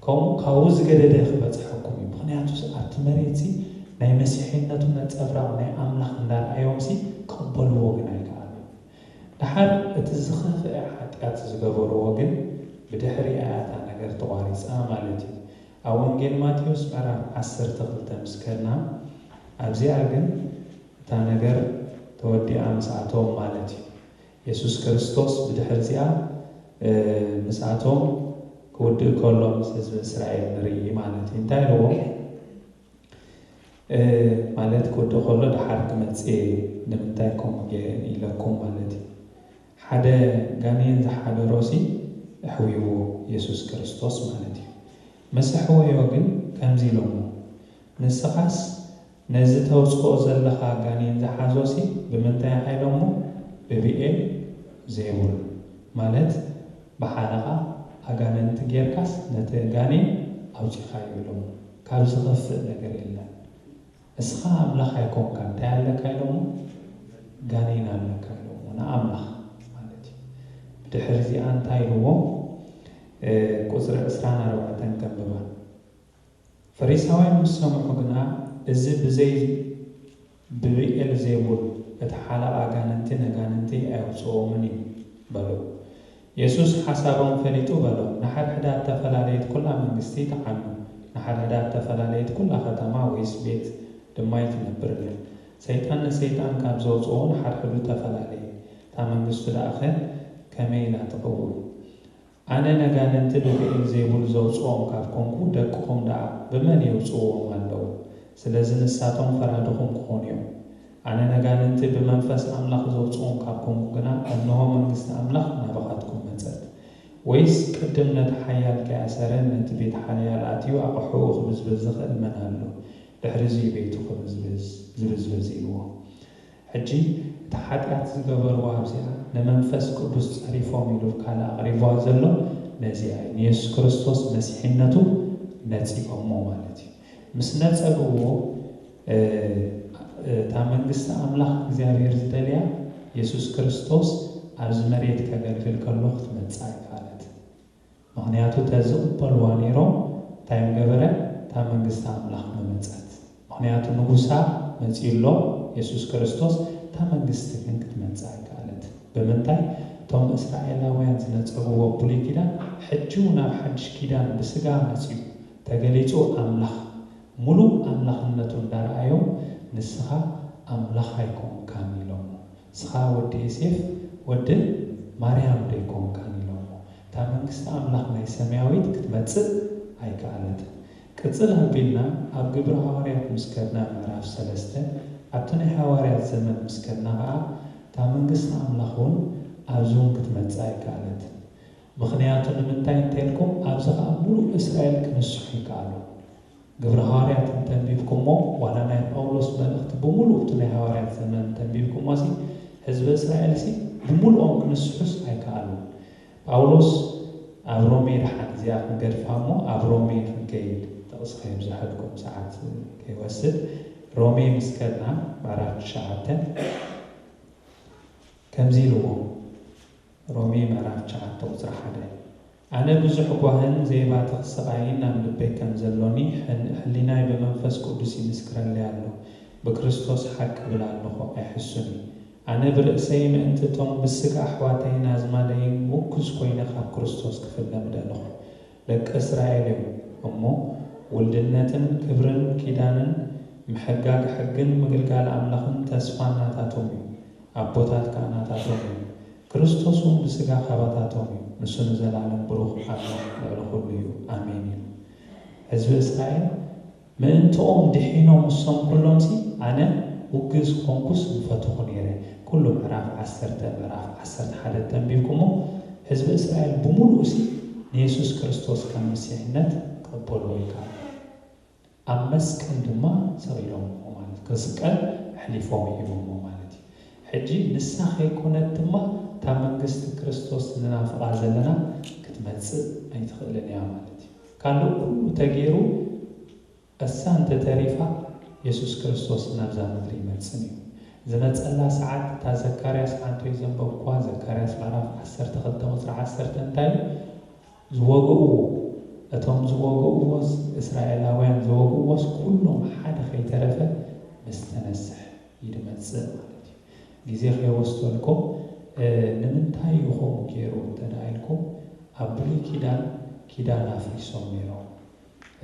ከምኡ ካብኡ ዝገደደ ክበፅሐኩም እዩ። ምክንያቱስ ኣብቲ መሬትሲ ናይ መሲሕነቱ ነፀብራቕ ናይ ኣምላኽ እንዳረኣዮምሲ ክቕበልዎ ግን ኣይከኣሉ። ደሓር እቲ ዝኸፍአ ሓጢኣት ዝገበርዎ ግን ብድሕሪኣ እያ እታ ነገር ተቋሪፃ ማለት እዩ። ኣብ ወንጌል ማቴዎስ ምዕራፍ ዓሰርተ ክልተ ምስ ከድና ኣብዚኣ ግን እታ ነገር ተወዲኣ ምስኣቶም ማለት እዩ። የሱስ ክርስቶስ ብድሕሪ እዚኣ ምስኣቶም ክውድእ ከሎ ምስ ህዝቢ እስራኤል ንርኢ ማለት እዩ። እንታይ ኢልዎም? ማለት ክወዲ ከሎ ደሓር ክመፅእ እየ ንምንታይ ከምኡ ገይረ ኢለኩም ማለት እዩ። ሓደ ጋኔን ዝሓደሮ ሲ ኣሕውይዎ የሱስ ክርስቶስ ማለት እዩ። ምስ ኣሕወዮ ግን ከምዚ ኢሎሞ፣ ንስኻስ ነዚ ተውፅኦ ዘለኻ ጋኔን ዝሓዞ ሲ ብምንታይ ኢኻ ኢሎሞ፣ ብብኤል ዜቡል ማለት ብሓለቓ ኣጋንንቲ ጌርካስ ነቲ ጋኔን ኣውፂኻዮ ኢሎሞ። ካብ ዝኸፍእ ነገር የለን። እስኻ ኣምላኽ ኣይኮንካ እንታይ ኣለካ ኢሎሞ፣ ጋኔን ኣለካ ኢሎሞ ንኣምላኽ ማለት እዩ። ብድሕሪ እዚኣ እንታይ ኢልዎም? ቁፅሪ ዕስራን ኣርባዕተን ከንብባ። ፈሪሳውያን ምስ ሰምዑ ግና እዚ ብዘይ ብብኤል ዜቡል እቲ ሓለቓ ኣጋንንቲ ነጋንንቲ ኣየውፅኦምን እዩ በሉ። የሱስ ሓሳቦም ፈሊጡ በሎም፣ ንሓድሕዳ እተፈላለየት ኩላ መንግስቲ ትዓኑ፣ ንሓድሕዳ እተፈላለየት ኩላ ከተማ ወይስ ቤት ድማ ኣይትነብርን እያ። ሰይጣን ንሰይጣን ካብ ዘውፅኦ ንሓድሕዱ ተፈላለየ፣ እታ መንግስቱ ደኣኸ ከመይ ኢላ ትቕውም? ኣነ ነጋንንቲ ብብኤል ዜቡል ዘውፅኦም ካብ ኮንኩ ደቅኹም ደኣ ብመን የውፅዎም ኣለዉ? ስለዚ ንሳቶም ፈራድኹም ክኾኑ እዮም። ኣነ ነጋንንቲ ብመንፈስ ኣምላኽ ዘውፅኦም ካብ ኮንኩ ግና እንሆ መንግስቲ ኣምላኽ ናባኻትኩም መጸት። ወይስ ቅድም ነቲ ሓያል ከይኣሰረ ነቲ ቤት ሓያል ኣትዩ ኣቕሑኡ ክብዝብዝ ዝኽእል መን ኣሎ? ድሕሪ እዚ ቤቱ ክብዝብዝ ዝብዝብዝ ኢልዎ። ሕጂ እቲ ሓጢኣት ዝገበርዎ ኣብዚኣ ንመንፈስ ቅዱስ ጸሪፎም ኢሉ ካልእ ኣቕሪብዋ ዘሎ ነዚኣ እዩ። ንየሱስ ክርስቶስ መሲሕነቱ ነጺጎሞ ማለት እዩ። ምስ ነጸግዎ እታ መንግስቲ ኣምላኽ እግዚኣብሔር ዝደልያ የሱስ ክርስቶስ ኣብዚ መሬት ከገልግል ከሎ ክትመጽእ ኣይከኣለት። ምኽንያቱ ተዝቕበልዋ ነይሮም እንታይ ምገበረ? እታ መንግስቲ ኣምላኽ ምመጸት። ምኽንያቱ ንጉሳ መጺኡ ኣሎ የሱስ ክርስቶስ፣ እታ መንግስቲ ግን ክትመጽእ ኣይከኣለት። ብምንታይ? እቶም እስራኤላውያን ዝነጸግዎ ብሉይ ኪዳን ሕጂ እውን ኣብ ሓድሽ ኪዳን ብስጋ መጺኡ ተገሊጹ ኣምላኽ ሙሉእ ኣምላኽነቱ እንዳረኣዮም ንስኻ ኣምላኽ ኣይኮንካን ኢሎሞ። ንስኻ ወዲ ዮሴፍ ወዲ ማርያም ዶ ኣይኮንካን ኢሎሞ። እታ መንግስቲ ኣምላኽ ናይ ሰማያዊት ክትመጽእ ኣይከኣለትን። ቅጽል ኣቢልና ኣብ ግብሪ ሃዋርያት ምስ ከድና ምዕራፍ ሰለስተ ኣብቲ ናይ ሃዋርያት ዘመን ምስ ከድና ኸኣ እታ መንግስቲ ኣምላኽ እውን ኣብዚ እውን ክትመጽእ ኣይከኣለትን። ምኽንያቱ ንምንታይ እንተልኩም ኣብዚ ኸኣ ሙሉእ እስራኤል ክንስሑ ይከኣሉ። ግብሪ ሃዋርያት እንተንቢብኩሞ ዋላ ናይ ጳውሎስ ብምሉእ እቲ ናይ ሃዋርያት ዘመን ተንቢብኩሞሲ፣ ህዝቢ እስራኤልሲ ብምሉኦም ክንስሑስ ኣይከኣሉን። ጳውሎስ ኣብ ሮሜ፣ ደሓን እዚኣ ክንገድፋ እሞ፣ ኣብ ሮሜ ክንከይድ፣ ጥቕሲ ከየብዝሐልኩም፣ ሰዓት ከይወስድ፣ ሮሜ ምስ ከድና፣ ምዕራፍ ትሽዓተ፣ ከምዚ ኢልዎ። ሮሜ ምዕራፍ ትሽዓተ ቁጽሪ ሓደ። ኣነ ብዙሕ ጓህን ዘይባትኽ ስቓይን ኣብ ልበይ ከም ዘሎኒ፣ ሕን-፣ ሕሊናይ ብመንፈስ ቅዱስ ይምስክረለይ ኣሎ። ብክርስቶስ ሓቂ እብል ኣለኹ፣ ኣይሕሱን እዩ። ኣነ ብርእሰይ ምእንቲ እቶም ብስጋ ኣሕዋተይን ኣዝማደይን ምውኩስ ኮይነ ካብ ክርስቶስ ክፍለ ምደለኹ። ደቂ እስራኤል እዮም እሞ፣ ውልድነትን ክብርን ኪዳንን ምሕጋግ ሕግን ምግልጋል ኣምላኽን ተስፋ ናታቶም እዩ። ኣቦታት ከኣ ናታቶም እዮም። ክርስቶስ እውን ብስጋ ካባታቶም እዩ። ንሱ ንዘለኣለም ብሩኽ ኣምላኽ ልዕሊ ኩሉ እዩ። ኣሜን ኢሉ። ህዝቢ እስራኤል ምእንትኦም ድሒኖም ንሶም ኩሎምሲ፣ ኣነ ውግዝ ኮንኩስ ምፈተኹ ነይረ። ኩሉ ምዕራፍ ዓሰርተ፣ ምዕራፍ ዓሰርተ ሓደ ተንቢብኩሞ፣ ህዝቢ እስራኤል ብምሉኡሲ ንየሱስ ክርስቶስ ከም መሲሕነት ቀበልዎ ኢልካ። ኣብ መስቀል ድማ ሰቒሎምዎ ማለት፣ ክስቀል ኣሕሊፎም ሂቦምዎ ማለት እዩ። ሕጂ ንሳ ከይኮነት ድማ እታ መንግስቲ ክርስቶስ ንናፍቓ ዘለና ክትመጽእ ኣይትኽእልን እያ ማለት እዩ። ካልእ ኩሉ ተገይሩ፣ እሳ እንተተሪፋ፣ የሱስ ክርስቶስ ናብዛ ምድሪ ይመጽእ እዩ። ዝመጸላ ሰዓት፣ እታ ዘካርያስ ዓንቶይ ዘንበብኩዋ፣ ዘካርያስ ምዕራፍ ዓሰርተ ክልተ ቁጽሪ ዓሰርተ እንታይ እዩ? ዝወግእዎ፣ እቶም ዝወግእዎስ፣ እስራኤላውያን ዝወግእዎስ፣ ኩሎም ሓደ ከይተረፈ ምስ ተነስሕ እዩ ዝመጽእ ማለት እዩ። ግዜ ከይወስደልኩም፣ እ፣ ንምንታይ እዩ ከምኡ ገይሩ እንተ ደኣ ኢልኩም፣ ኣብ ብሉይ ኪዳን፣ ኪዳን ኣፍሪሶም ነይሮም።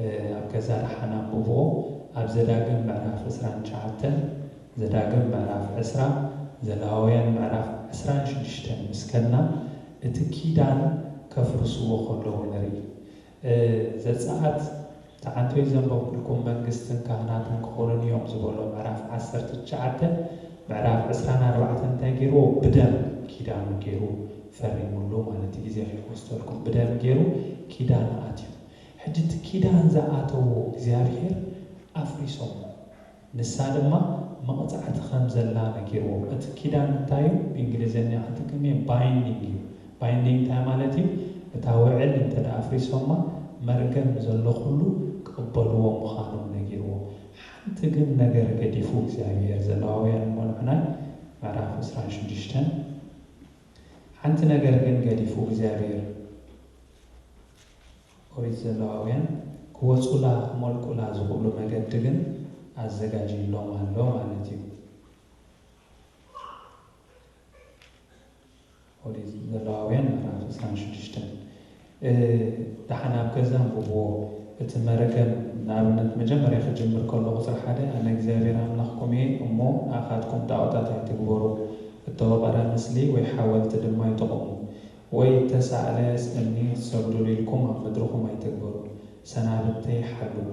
እ፣ ኣብ ገዛ ደሓን ኣንብብዎ፣ ኣብ ዘዳግም ምዕራፍ ዕስራን ትሽዓተን፣ ዘዳግም ምዕራፍ ዕስራ፣ ዘሌዋውያን ምዕራፍ ዕስራን ሽዱሽተን ምስ ከድና፣ እቲ ኪዳን ከፍርስዎ ከለዉ ንርኢ። እ፣ ዘጸኣት፣ እታ ዓንቶይ ዘንበብኩልኩም መንግስትን ካህናትን ክኾኑኒ እዮም ዝበሎ ምዕራፍ ዓሰርተ ትሽዓተ፣ ምዕራፍ ዕስራን ኣርባዕተን እንታይ ገይርዎ? ብደም ኪዳኑ ገይሩ ፈሪሙሉ ማለት እዩ። ግዜ ከይወስደልኩም ብደም ገይሩ ኪዳን ኣትዩ። ሕጂ እቲ ኪዳን ዝኣተዎ እግዚኣብሔር ኣፍሪሶሞ። ንሳ ድማ መቕጻዕቲ ከም ዘላ ነጊርዎም። እቲ ኪዳን እንታይ እዩ? ብእንግሊዝኛ ክትርጉም ባይንዲንግ እዩ። ባይንዲንግ እንታይ ማለት እዩ? እታ ውዕል እንተ ደኣ ኣፍሪሶማ፣ መርገም ዘሎ ኩሉ ክቕበልዎ ምዃኖም ነጊርዎም። ሓንቲ ግን ነገር ገዲፉ እግዚኣብሔር፣ ዘሌዋውያን እሞ ንሕናይ ምዕራፍ ዕስራን ሽዱሽተን፣ ሓንቲ ነገር ግን ገዲፉ እግዚኣብሔር፣ ኦሪት ዘሌዋውያን ክወጹላ ክመልቁላ ዝኽእሉ መገዲ ግን ኣዘጋጅዩሎም ኣሎ ማለት እዩ። ኦሪት ዘሌዋውያን ምዕራፍ ዕስራን ሽዱሽተን። እ፣ ደሓን ኣብ ገዛ ኣንብብዎ። እቲ መርገም ንኣብነት መጀመርያ ክጅምር ከሎ ቁጽሪ ሓደ፣ ኣነ እግዚኣብሔር ኣምላኽኩም እየ፣ እሞ ንኣኻትኩም ጣዖታት ኣይትግበሩ፣ እተወቐረ ምስሊ ወይ ሓወልቲ ድማ ኣይትቑሙ። ወይ እተሳእለ እምኒ ክትሰግዱሉ ኢልኩም ኣብ ምድርኹም ኣይትግበሩ። ሰናብተይ ሓልዉ፣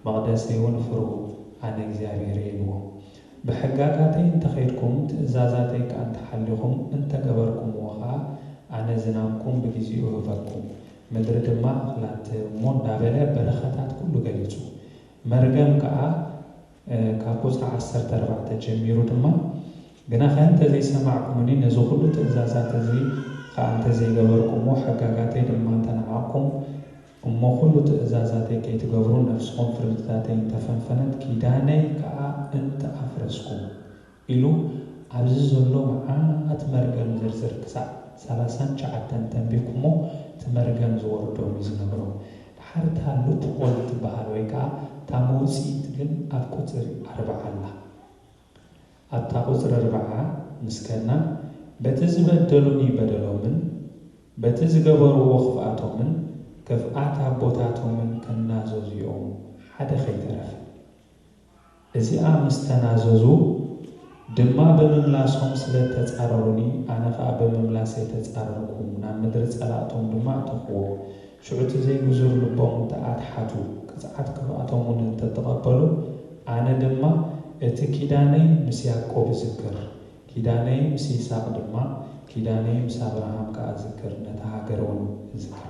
መቕደሰይ እውን ፍርሁ፣ ኣነ እግዚኣብሔር እየ ኢልዎ። ብሕጋጋተይ እንተኸድኩም፣ ትእዛዛተይ ከኣ እንተሓሊኹም፣ እንተገበርኩምዎ ኸኣ፣ ኣነ ዝናምኩም ብግዜኡ እህበኩም፣ ምድሪ ድማ እኽላ ትህብ እሞ እንዳበለ በረኸታት ኩሉ ገሊጹ። መርገም ከኣ እ፣ ካብ ቁጽሪ ዓሰርተ ኣርባዕተ ጀሚሩ ድማ፣ ግናኸ እንተ ዘይሰማዕኩምኒ፣ ነዚ ኹሉ ትእዛዛት እዚ ኸኣ እንተ ዘይገበርኩምዎ፣ ሕጋጋተይ ድማ እንተ ነዓቕኩም፣ እሞ ኹሉ ትእዛዛተይ ከይትገብሩ፣ ነፍስኹም ፍርድታተይ እንተ ፈንፈነት፣ ኪዳነይ ከኣ እንተ ኣፍረስኩም፣ ኢሉ ኣብዚ ዘሎ መዓት መርገም ዝርዝር ክሳዕ ሰላሳን ትሽዓተን ተንቢብኩሞ፣ እቲ መርገም ዝወርዶም እዩ ዝነግሮም። ድሓር እታ ሉፕሆል ትበሃል ወይ ከኣ እታ መውጽኢት ግን ኣብ ቁጽሪ ኣርብዓ ኣላ። ኣብታ ቁጽሪ ኣርብዓ ምስ ከድና፣ በቲ ዝበደሉኒ በደሎምን በቲ ዝገበርዎ ክፍኣቶምን ክፍኣት ኣቦታቶምን ክናዘዙ እዮም፣ ሓደ ከይተረፈ። እዚኣ ምስ ተናዘዙ ድማ ብምምላሶም ስለ እተጻረሩኒ፣ ኣነ ኸኣ ብምምላሰይ ተጻረርኩ፣ ናብ ምድሪ ጸላእቶም ድማ ኣእተኽዎም። ሽዑ እቲ ዘይግዙር ልቦም እንተ ኣትሓቱ፣ ቅጽዓት ክፍኣቶም እውን እንተ ተቐበሉ፣ ኣነ ድማ እቲ ኪዳነይ ምስ ያዕቆብ እዝክር፣ ኪዳነይ ምስ ይስሐቅ ድማ፣ ኪዳነይ ምስ ኣብርሃም ከኣ እዝክር፣ ነታ ሃገር እውን እዝክራ።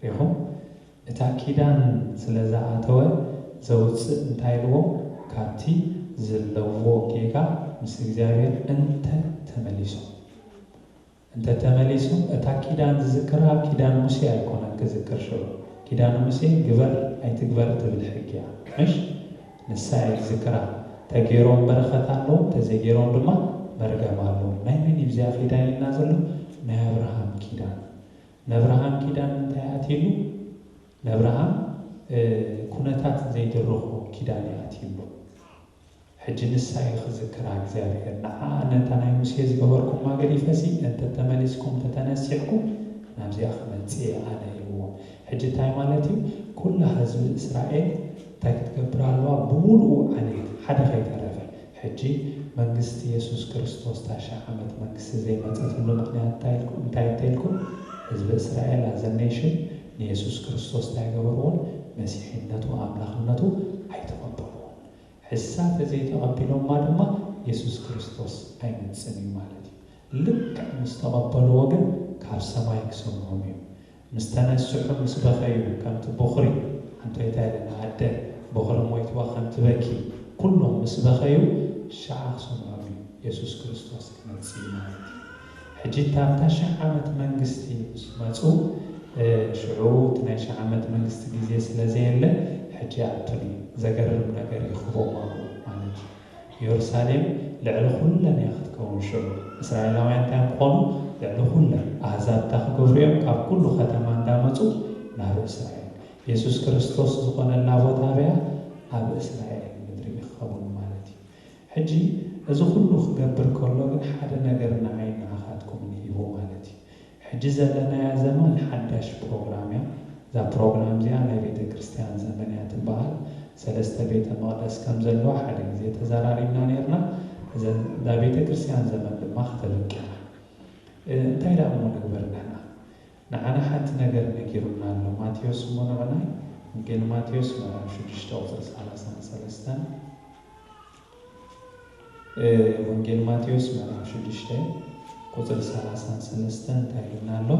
ሪኹም? እታ ኪዳን ስለ ዝኣተወ ዘውጽእ እንታይ ኢልዎ? ካብቲ ዘለዎ ጌጋ ምስ እግዚኣብሔር እንተ ተመሊሶም፣ እንተ ተመሊሶም፣ እታ ኪዳን ዝዝክራ ኪዳን ሙሴ ኣይኮነን ክዝክር ሽዑ። ኪዳን ሙሴ ግበር ኣይትግበር ትብል ሕጊ እያ። ምሽ? ንሳ እየ ዝዝክራ። ተገይሮም በረኸት ኣለዎም፣ ተዘይገይሮም ድማ መርገም ኣለዎም። ናይ መን እዩ እዚኣ ኪዳን ኢልና ዘሎ? ናይ ኣብርሃም ኪዳን። ነብርሃም ኪዳን እንታይ ኣትይሉ? ነብርሃም ኩነታት ዘይድርኾ ኪዳን ይኣትይሉ። ሕጂ ንሳ እዩ ክዝክራ እግዚኣብሔር። ንዓ ነታ ናይ ሙሴ ዝገበርኩማ ገዲፈሲ እንተ ተመሊስኩም ተተነሲሕኩም ናብዚኣ ክመጽእ ኣነ ኢልዎም። ሕጂ እንታይ ማለት እዩ? ኩላ ህዝቢ እስራኤል እንታይ ክትገብር ኣለዋ? ብምሉኡ ዓሌት ሓደ ከይተረፈ። ሕጂ መንግስቲ የሱስ ክርስቶስ ታሻ ዓመት መንግስቲ ዘይመጸትሉ ምክንያት እንታይ ኢልኩም? እንታይ እንተኢልኩም? ህዝቢ እስራኤል ኣዘ ኔሽን ንየሱስ ክርስቶስ እንታይ ገበርዎን? መሲሒነቱ ኣምላኽነቱ ኣይተቐበልዎን። ሕሳብ ተዘይተቐቢሎማ ድማ የሱስ ክርስቶስ ኣይመጽን እዩ ማለት እዩ። ልክዕ ምስ ተቐበልዎ ግን ካብ ሰማይ ክሰምዖም እዩ። ምስ ተነስሑ ምስ በኸዩ ከምቲ ቦኽሪ፣ ሓንቶይታ ኢለን ኣደ ቦኽሪ ሞይትዋ ከምቲ በኪ ኩሎም ምስ በኸዩ ሸዓ ክሰምዖም እዩ። የሱስ ክርስቶስ ክመጽእ እዩ ማለት እዩ። ሕጂ እታ ኣብታ ሽሕ ዓመት መንግስቲ ምስ መጹ ሽዑ እቲ ናይ ሽሕ ዓመት መንግስቲ ግዜ ስለ ዘየለ ሕጂ ይኣቱን እዩ። ዘገርም ነገር እዩ ክቦም ኣብኡ ማለት እዩ። ኢየሩሳሌም ልዕሊ ኩለን እያ ክትከውን ሽዑ። እስራኤላውያን እንታይ ክኾኑ? ልዕሊ ኩለን ኣህዛብ እንታይ ክገብሩ እዮም? ካብ ኩሉ ከተማ እንዳመጹ ናብ እስራኤል። የሱስ ክርስቶስ ዝኾነላ ቦታ ኣበያ? ኣብ እስራኤል ምድሪ ክኸውን ማለት እዩ። ሕጂ እዚ ኩሉ ክገብር ከሎ ግን ሓደ ነገር ንዓይ ንዓኻትኩምን ሂቡ ማለት እዩ። ሕጂ ዘለናያ ዘመን ሓዳሽ ፕሮግራም እያ። እዛ ፕሮግራም እዚኣ ናይ ቤተ ክርስቲያን ዘመን እያ ትበሃል። ሰለስተ ቤተ መቕደስ ከም ዘለዋ ሓደ ግዜ ተዘራሪብና ነርና። እዛ ቤተ ክርስቲያን ዘመን ድማ ክተብቅያ እንታይ ደኣ እሞ ንግበር ንሕና? ንዓና ሓንቲ ነገር ነጊሩና ኣሎ ማቴዎስ እሞ ንዕናይ። ወንጌል ማቴዎስ ምዕራፍ ሽዱሽተ ቁፅሪ ሰላሳን ሰለስተን። ወንጌል ማቴዎስ ምዕራፍ ሽዱሽተ ቁፅሪ ሰላሳን ሰለስተን እንታይ ይብልና ኣሎ?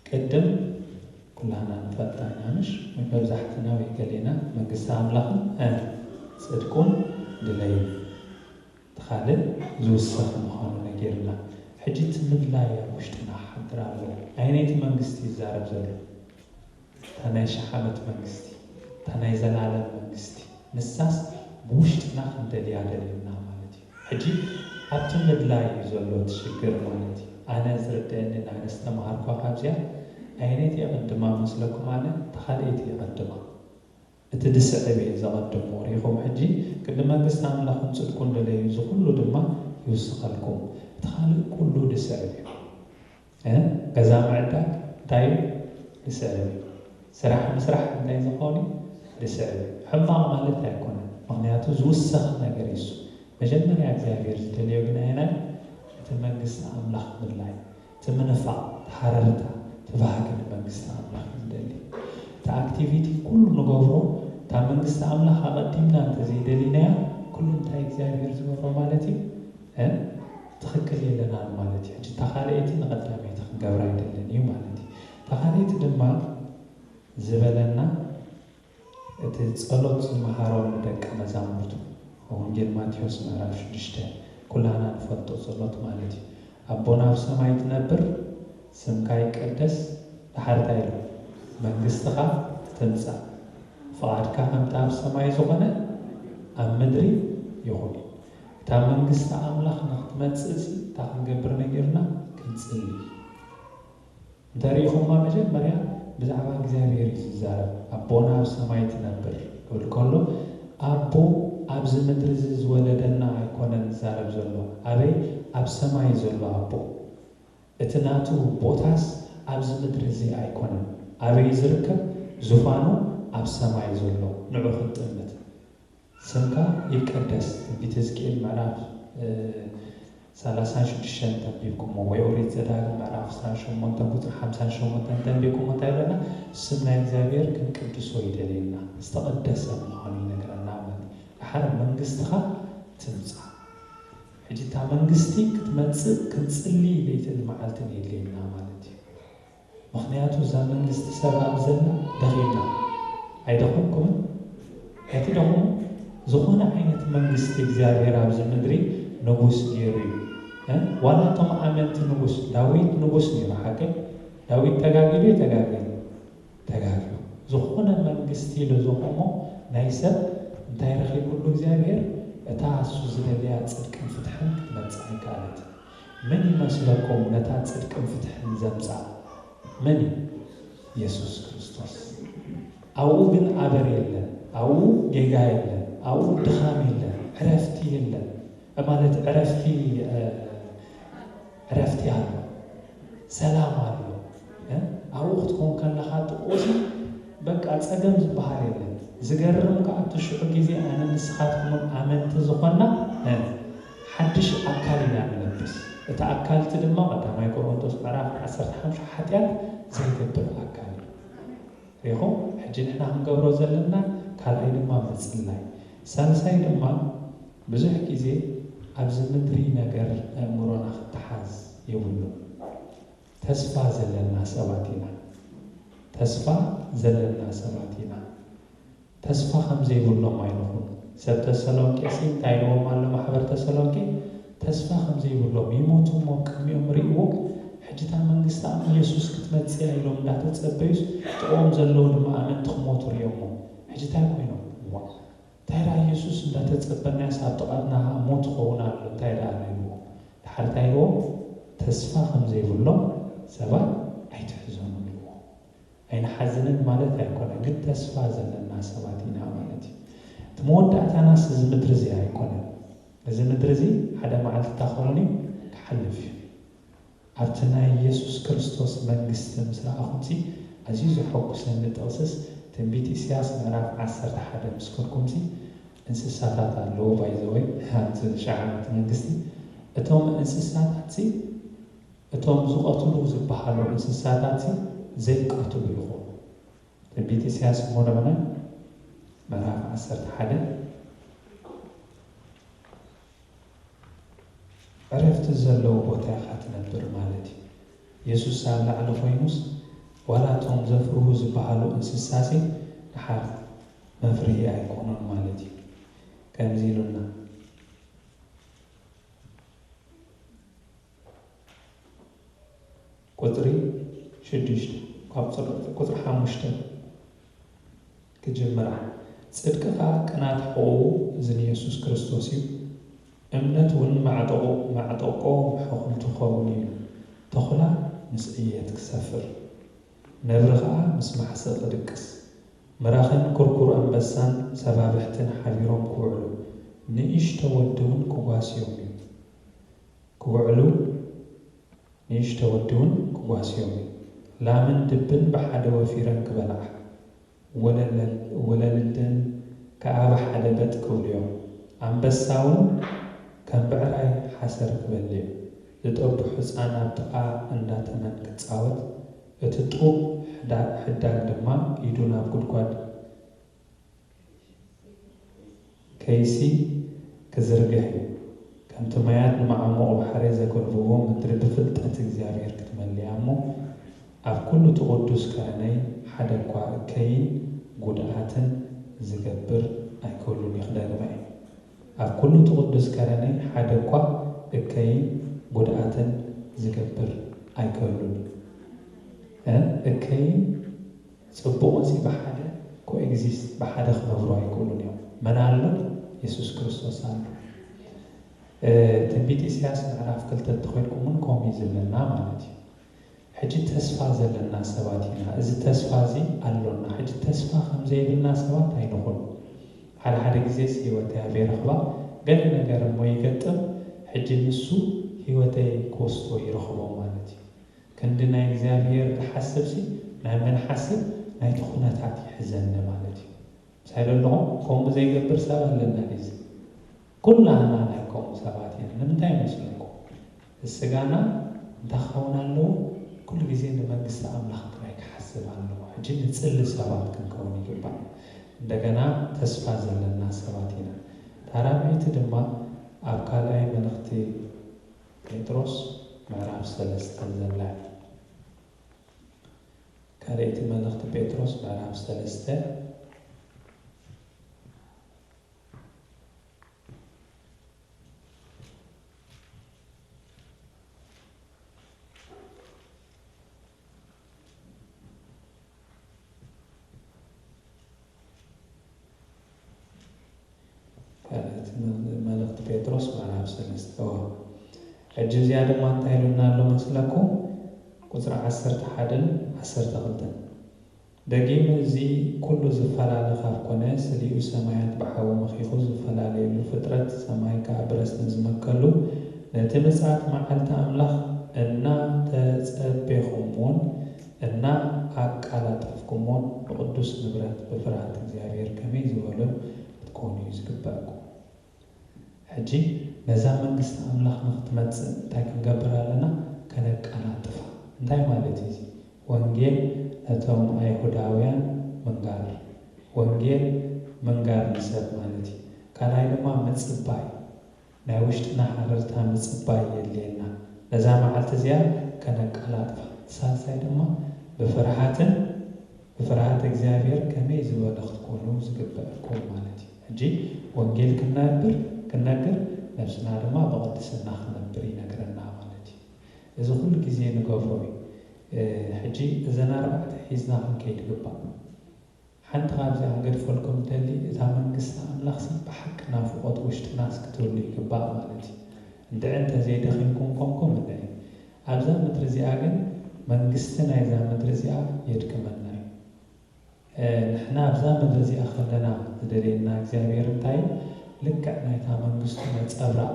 ቅድም ኩላና ንፈልጣ ኢና ምሽ? መብዛሕትና ወይ ገሌና መንግስቲ ኣምላኽን ጽድቁን ድለዩ። እቲ ካልእ ዝውሰኽ ምዃኑ ነጊርና። ሕጂ እቲ ምድላይ ኣብ ውሽጥና ክሓድር ኣለዎ። ኣየነይቲ መንግስቲ ይዛረብ ዘሎ? እታ ናይ ሽሕ ዓመት መንግስቲ፣ እታ ናይ ዘላለም መንግስቲ። ንሳስ ብውሽጥና ክንደልያ ደልዩና ማለት እዩ። ሕጂ ኣብቲ ምድላይ እዩ ዘሎ እቲ ሽግር ማለት እዩ። ኣነ ዝርደአኒ ኣነ ዝተማሃርኳ ካብዚኣ ኣየነይቲ የቐድማ መስለኩም? ኣነ ተኻልኤቲ የቐድማ። እቲ ድስዕብ እየ ዘቐድሞ ሪኹም። ሕጂ ቅድሚ መንግስቲ ኣምላኽን ጽድቁን ደለዩ፣ እዚ ኩሉ ድማ ይውስኸልኩም። እቲ ካልእ ኩሉ ድስዕብ እዩ። እ? ገዛ ምዕዳግ እንታይ እዩ? ድስዕብ እዩ። ስራሕ ምስራሕ እንታይ ዝኸውን እዩ? ድስዕብ እዩ። ሕማቕ ማለት ኣይኮነን፣ ምክንያቱ ዝውሰኽ ነገር እዩ እሱ። መጀመርያ እግዚኣብሔር ዝደልዮ ግን ኣየናይ? እቲ መንግስቲ ኣምላኽ ምድላይ፣ እቲ ምንፋቕ፣ እቲ ሃረርታ፣ እቲ ባህጊ ንመንግስቲ ኣምላኽ እዩ ዝደሊ። እቲ ኣክቲቪቲ ኩሉ ንገብሮ እታ መንግስቲ ኣምላኽ ኣቐዲምና እንተዘይደሊናያ ኩሉ እንታይ እግዚኣብሔር ዝገብሮ ማለት እዩ? እ? ትኽክል የለናን ማለት እዩ። ሕጂ እታ ካልኣይቲ ንቐዳመይቲ ክንገብራ ኣይደልን እዩ ማለት እዩ። እታ ካልኣይቲ ድማ ዝበለና እቲ ጸሎት ዝመሃሮም ንደቀ መዛሙርቱ ወንጌል ማቴዎስ ምዕራፍ ሽዱሽተ ኩላና ንፈልጦ ጸሎት ማለት እዩ። ኣቦና ኣብ ሰማይ ትነብር፣ ስምካ ይቀደስ፣ ድሓር እንታይ ኢሉ? መንግስትኻ ትምጻእ፣ ፍቓድካ ከምቲ ኣብ ሰማይ ዝኾነ ኣብ ምድሪ ይኹን። እታ መንግስቲ ኣምላኽ ንክትመጽእሲ እንታይ ክንገብር ነጊርና? ክንጽሊ። እንተሪኢኹማ መጀመርያ ብዛዕባ እግዚኣብሔር እዩ ዝዛረብ። ኣቦና ኣብ ሰማይ ትነብር ክብል ከሎ ኣቦ ኣብዚ ምድሪ እዚ ዝወለደና ኣይኮነን ዝዛረብ ዘሎ። ኣበይ? ኣብ ሰማይ ዘሎ ኣቦ። እቲ ናቱ ቦታስ ኣብዚ ምድሪ እዚ ኣይኮነን። ኣበይ ዝርከብ? ዙፋኑ ኣብ ሰማይ ዘሎ። ንዑ ክንጥምት። ስምካ ይቀደስ። ትንቢት ሕዝቅኤል ምዕራፍ ሰላሳን ሽዱሽተን ተንቢብኩሞ ወይ ኦሪት ዘዳግም ምዕራፍ ዕስራን ሸሞንተን ቁፅሪ ሓምሳን ሸሞንተን ተንቢብኩሞ እንታይ ይብለና? ስም ናይ እግዚኣብሔር ክንቅድሶ ይደልየና፣ ዝተቐደሰ ምዃኑ ይነግረና ማለት እዩ። ድሓር መንግስትኻ ትምፃእ። ሕጂ እታ መንግስቲ ክትመፅእ ክንፅሊ ለይትን መዓልትን የድልየና ማለት እዩ። ምኽንያቱ እዛ መንግስቲ ሰብ ኣብ ዘላ ደኺምና። ኣይደኸምኩምን? ኣይትደኽሙ? ዝኾነ ዓይነት መንግስቲ እግዚኣብሔር ኣብዚ ምድሪ ንጉስ ገይሩ እዩ። እ? ዋላ እቶም ኣመንቲ ንጉስ፣ ዳዊት ንጉስ ነይሩ፣ ሓቀይ? ዳዊት ተጋጊሉ እዩ፣ ተጋጊሉ? ተጋጊሉ። ዝኾነ መንግስቲ ኢሉ ዝኾሞ ናይ ሰብ እንታይ ረኺብሉ እግዚኣብሔር? እታ እሱ ዝደልያ ጽድቅን ፍትሕን ክትመጽእ ኣይከኣለትን። መን ይመስለኩም ነታ ጽድቅን ፍትሕን ዘምጽኣ? መን እዩ? የሱስ ክርስቶስ። ኣብኡ ግን ኣበር የለን፣ ኣብኡ ጌጋ የለን፣ ኣብኡ ድኻም የለን፣ ዕረፍቲ የለን። ማለት ዕረፍቲ፣ እ፣ ዕረፍቲ ኣሎ፣ ሰላም ኣሎ። እ? ኣብኡ ክትኮን ከለኻ ጥቁሲ በቃ ጸገም ዝበሃል የለን። ዝገርም ከኣ እቲ ሽዑ ግዜ ኣነ ንስኻትኩምን ኣመንቲ ዝኾና፣ እ፣ ሓድሽ ኣካል ኢና ንለብስ። እቲ ኣካል እቲ ድማ ቀዳማይ ቆሮንቶስ ምዕራፍ ዓሰርተ ሓሙሽተ ሓጢኣት ዘይገብር ኣካል እዩ። ሪኹም? ሕጂ ንሕና ክንገብሮ ዘለና ካልኣይ ድማ ምጽላይ። ሳልሳይ ድማ ብዙሕ ግዜ ኣብዚ ምድሪ ነገር ኣእምሮና ክተሓዝ የብሉን። ተስፋ ዘለና ሰባት ኢና። ተስፋ ዘለና ሰባት ኢና። ተስፋ ከም ዘይብሎም ኣይንኹን። ሰብ ተሰሎንቄሲ እንታይ ኢልዎም ኣሎ? ማሕበር ተሰሎንቄ ተስፋ ከም ዘይብሎም ይሞቱ እሞ ቅድሚኦም ርእይዎም፣ ሕጂ እታ መንግስቲ ኣምላኽ ኢየሱስ ክትመጽእ እያ ኢሎም እንዳተጸበዩስ ጥቕኦም ዘለዉ ድማ ኣመንቲ ክሞቱ ርእዮሞ። ሕጂ እንታይ ኮይኖም? ዋ፣ እንታይ ደኣ ኢየሱስ እንዳተጸበናያስ ኣብ ጥቓትና ሞት ክኸውን ኣሎ፣ እንታይ ደኣ ኢልዎም። ድሓር እንታይ ኢልዎም? ተስፋ ከም ዘይብሎም ሰባት ኣይትሕዘኑ ኢልዎም። ኣይንሓዝንን ማለት ኣይኮነን፣ ግን ተስፋ ዘለና ሰባት ኢና ማለት እዩ። እቲ መወዳእታናስ እዚ ምድሪ እዚ ኣይኮነን። እዚ ምድሪ እዚ ሓደ መዓልቲ እንታይ ክኸውን እዩ? ክሓልፍ እዩ። ኣብቲ ናይ ኢየሱስ ክርስቶስ መንግስቲ ምስ ረኣኹምሲ፣ ኣዝዩ ዘሐጉሰኒ ጥቕስስ ትንቢት ኢሳያስ ምዕራፍ ዓሰርተ ሓደ ምስ ከድኩምሲ፣ እንስሳታት ኣለዉ፣ ባይዘወይ፣ ኣብቲ ሸዓመት መንግስቲ። እቶም እንስሳታትሲ፣ እቶም ዝቐትሉ ዝበሃሉ እንስሳታትሲ ዘይቀትሉ ይኹኑ። ትንቢት ኢሳያስ እሞ ንዑና ምዕራፍ ዓሰርተ ሓደ። ዕረፍቲ ዘለዎ ቦታ ኢኻ ትነብር ማለት እዩ። የሱስ ኣብ ላዕሊ ኮይኑስ፣ ዋላ እቶም ዘፍርሁ ዝበሃሉ እንስሳሲ ድሓር መፍርሂ ኣይኮኑን ማለት እዩ። ከምዚ ኢሉና፣ ቁጽሪ ሽዱሽተ፣ ካብ ቁጽሪ፣ ቁጽሪ ሓሙሽተ ክጅምራ። ጽድቂ ኸኣ ቅናት ሕቖኡ፣ እዚ ንየሱስ ክርስቶስ እዩ። እምነት እውን ማዕጠቑ-፣ ማዕጠቆ ሕኹም ክኸውን እዩ። ተኹላ ምስ ዕየት ክሰፍር፣ ነብሪ ኸኣ ምስ ማሕሰ ክድቅስ፣ ምራኽን ኩርኩር ኣንበሳን ሰባብሕትን ሓቢሮም ክውዕሉ፣ ንእሽቶ ወዲ እውን ክጓስዮም እዩ። ክውዕሉ ንእሽቶ ወዲ እውን ክጓስዮም እዩ። ላምን ድብን ብሓደ ወፊረን ክበልዓ፣ ወለለል-፣ ወለልደን ከኣ ብሓደ በጥ ክብሉ እዮም። ኣንበሳ እውን ከም ብዕራይ ሓሰር ክበሊ እዩ። ዝጠቡ ሕጻን ኣብ ጥቓ እንዳ ተመን ክጻወት፣ እቲ ጡብ ሕዳ-፣ ሕዳግ ድማ ኢዱ ናብ ጉድጓድ ከይሲ ክዝርግሕ እዩ። ከምቲ ማያት ንመዓሙቕ ባሕሪ ዘገልብቦ፣ ምድሪ ብፍልጠት እግዚኣብሔር ክትመልእ እያ እሞ፣ ኣብ ኩሉ እቲ ቅዱስ ከረነይ ሓደ እኳ እከይን ጉድኣትን ዝገብር ኣይክህሉን እዩ። ክደግማ እየ። ኣብ ኩሉ እቲ ቅዱስ ከረነይ ሓደ እኳ እከይን ጉድኣትን ዝገብር ኣይክህሉን እዩ። እ? እከይን ጽቡቕንሲ ብሓደ ኮኤግዚስት፣ ብሓደ ክነብሩ ኣይክእሉን እዮም። መን ኣሎ? የሱስ ክርስቶስ ኣሎ። እ፣ ትንቢት ኢሳያስ ምዕራፍ ክልተ እንተኾይድኩም እውን ከምኡ እዩ ዝብለና ማለት እዩ። ሕጂ ተስፋ ዘለና ሰባት ኢና። እዚ ተስፋ እዚ ኣሎና። ሕጂ ተስፋ ከም ዘይብልና ሰባት ኣይንኹን። ሓደ ሓደ ግዜስ ህይወተይ ኣበይ ረኽባ? ገለ ነገር እሞ ይገጥም፣ ሕጂ ንሱ ህይወተይ ክወስዶ ይረኽቦ ማለት እዩ። ክንዲ ናይ እግዚኣብሔር ዝሓስብሲ፣ ናይ መን ሓስብ? ናይቲ ኩነታት ይሕዘኒ ማለት እዩ። ምሳይ ዶ ኣለኹም? ከምኡ ዘይገብር ሰብ ኣለና ድዩ? ኩላህና ናይ ከምኡ ሰባት ኢና። ንምንታይ ይመስለኩም? ስጋና እንታይ ክኸውን ኣለዎ? ኩሉ ግዜ ንመንግስቲ ኣምላኽ ጥራይ ክሓስብ ኣለዎ። ሕጂ ንጽሊ ሰባት ክንከውን ይግባእ። እንደገና ተስፋ ዘለና ሰባት ኢና። እታ ራብዐይቲ ድማ ኣብ ካልኣይ መልእኽቲ ጴጥሮስ ምዕራፍ ሰለስተ ዘላ። ካልኣይቲ መልእኽቲ ጴጥሮስ ምዕራፍ ሰለስተ እቲ መልእኽቲ ጴጥሮስ ምዕራፍ ሰለስተ። ሕጂ እዚኣ ድማ እንታይ ኢሉና ኣሎ መስለኩም? ቁፅሪ ዓሰርተ ሓደን ዓሰርተ ክልተን። ደጊም እዚ ኩሉ ዝፈላለ ካብ ኮነ፣ ስሊኡ ሰማያት ብሓዊ መኺኹ ዝፈላለየሉ፣ ፍጥረት ሰማይ ከኣ ብረስኒ ዝመከሉ፣ ነቲ ምጽኣት መዓልቲ ኣምላኽ እናተጸቤኹምውን እናኣቃላጠፍኩምውን ብቕዱስ ንብረት ብፍርሃት እግዚኣብሔር ከመይ ዝበሉ ክትኮኑ እዩ ዝግበእኩም። ሕጂ ነዛ መንግስቲ ኣምላኽ ንኽትመጽእ እንታይ ክንገብር ኣለና? ከነቀላጥፋ። እንታይ ማለት እዩ እዚ? ወንጌል ነቶም ኣይሁዳውያን ምንጋር፣ ወንጌል ምንጋር ንሰብ ማለት እዩ። ካልኣይ ድማ ምጽባይ፣ ናይ ውሽጥና ሓረርታ ምጽባይ የድልየና። ነዛ መዓልቲ እዚኣ ከነቀላጥፋ። ሳልሳይ ድማ ብፍርሃትን ብፍርሃት እግዚኣብሔር ከመይ ዝበለ ክትኮኑ ዝግበእኩም ማለት እዩ። ሕጂ ወንጌል ክነብር፣ ክነግር፣ ነብስና ድማ ብቕድስና ክነብር ይነግረና ማለት እዩ። እዚ ኩሉ ግዜ ንገብሮ እዩ። እ፣ ሕጂ እዘን ኣርባዕተ ሒዝና ክንከይድ ይግባእ። ሓንቲ ካብዚኣ ክንገድፈልኩም እንተሊ፣ እታ መንግስቲ ኣምላኽሲ ብሓቂ ናፍቖት ውሽጥናስ ክትህሉ ይግባእ ማለት እዩ። እንድዒ እንተዘይደኺምኩም ኮንኩም እንድዒ። ኣብዛ ምድሪ እዚኣ ግን መንግስቲ ናይዛ ምድሪ እዚኣ የድክመና እዩ። እ፣ ንሕና ኣብዛ ምድሪ እዚኣ ከለና ዝደልየና እግዚኣብሔር እንታይ እዩ? ልክዕ ናይታ መንግስቱ ነጸብራቕ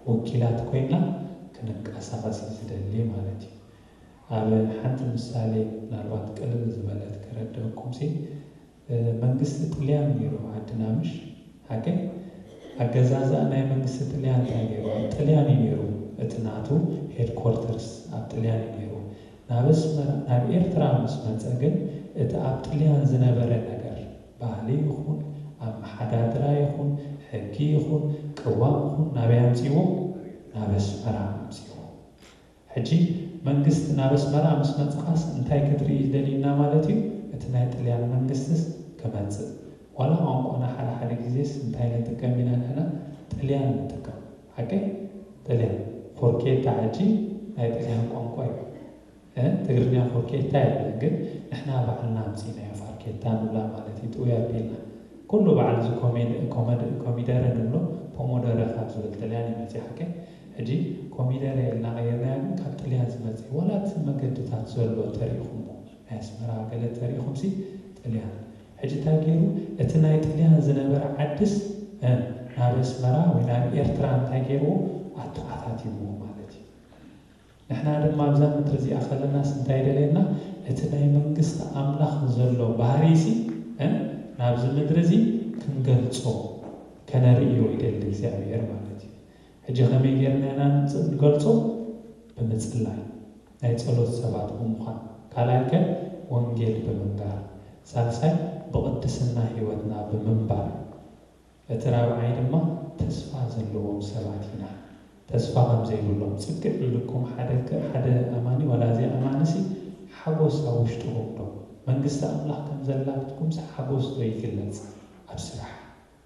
ወኪላት ኮይና ክንንቀሳቐስ እዩ ዝደሊ ማለት እዩ። ኣብ ሓንቲ ምሳሌ ምናልባት ቅልል ዝበለት ከረድእኩምሲ፣ እ፣ መንግስቲ ጥልያን ነይሩ ዓድና ምሽ? ሓቀይ? ኣገዛዝኣ ናይ መንግስቲ ጥልያን እንታይ ነይሩ? ኣብ ጥልያን እዩ ነይሩ። እቲ ናቱ ሄድኮርተርስ ኣብ ጥልያን እዩ ነይሩ። ናብ ኣስመራ፣ ናብ ኤርትራ ምስ መጸ ግን እቲ ኣብ ጥልያን ዝነበረ ነገር፣ ባህሊ ይኹን፣ ኣመሓዳድራ ይኹን፣ ሕጊ ይኹን፣ ቅዋም ይኹን፣ ናበይ ኣምጺዎ? ናብ ኣስመራ ኣምጺዎ። ሕጂ መንግስቲ ናብ ኣስመራ ምስ መጽኻስ እንታይ ክትርኢ ደሊና ማለት እዩ? እቲ ናይ ጥልያን መንግስትስ ክመጽእ። ዋላ ቋንቋና ሓደ ሓደ ግዜስ እንታይ ንጥቀም ኢና ንሕና? ጥልያን ንጥቀም። ሓቀይ? ጥልያን። ፎርኬታ ሕጂ ናይ ጥልያን ቋንቋ እዩ። እ፣ ትግርኛ ፎርኬታ የለን፣ ግን ንሕና ባዕልና ኣምጺእናዮ ፋርኬታ ንብላ ማለት እዩ። ጥውይ ኣቢልና። ኩሉ በዓል እዚ ኮሜድ-፣ ኮመድ-፣ ኮሚደረ ንብሎ ፖሞደረ ካብ ዝብል ጥልያን ይመጽእ። ሓቀይ? ሕጂ ኮሚደረ ኢልና ቀይርናዮ፣ ግን ካብ ጥልያን ዝመጽእ። ዋላ እቲ መገድታት ዘሎ ተሪኢኹሞ፣ ናይ ኣስመራ ገለ ተሪኢኹምሲ ጥልያን። ሕጂ እንታይ ገይሩ? እቲ ናይ ጥልያን ዝነበረ ዓድስ፣ እ፣ ናብ ኣስመራ ወይ ናብ ኤርትራ እንታይ ገይርዎ? ኣተኣታቲምዎ ማለት እዩ። ንሕና ድማ ኣብዛ ምድሪ እዚኣ ከለናስ እንታይ ደልየና? እቲ ናይ መንግስቲ ኣምላኽ ዘሎ ባህሪሲ፣ እ፣ ናብዚ ምድሪ እዚ ክንገልጾ፣ ከነርእዮ ይደሊ እግዚኣብሔር ማለት እዩ። ሕጂ ከመይ ጌርና ኢና ንጽ-፣ ንገልጾ? ብምጽላይ፣ ናይ ጸሎት ሰባት ብምዃን፣ ካልኣይ ከ ወንጌል ብምንጋር፣ ሳልሳይ ብቕድስና ህይወትና ብምንባር፣ እቲ ራብዓይ ድማ ተስፋ ዘለዎም ሰባት ኢና። ተስፋ ከም ዘይብሎም ጽግዕ ኢልኩም ሓደ ከ-፣ ሓደ ኣማኒ ዋላ ዘይኣማንሲ ሓጎስ ኣብ ውሽጥኹም ዶ? መንግስቲ ኣምላኽ ከም ዘላትኩምሲ ሓጎስ ዶ ይግለጽ? ኣብ ስራሕ፣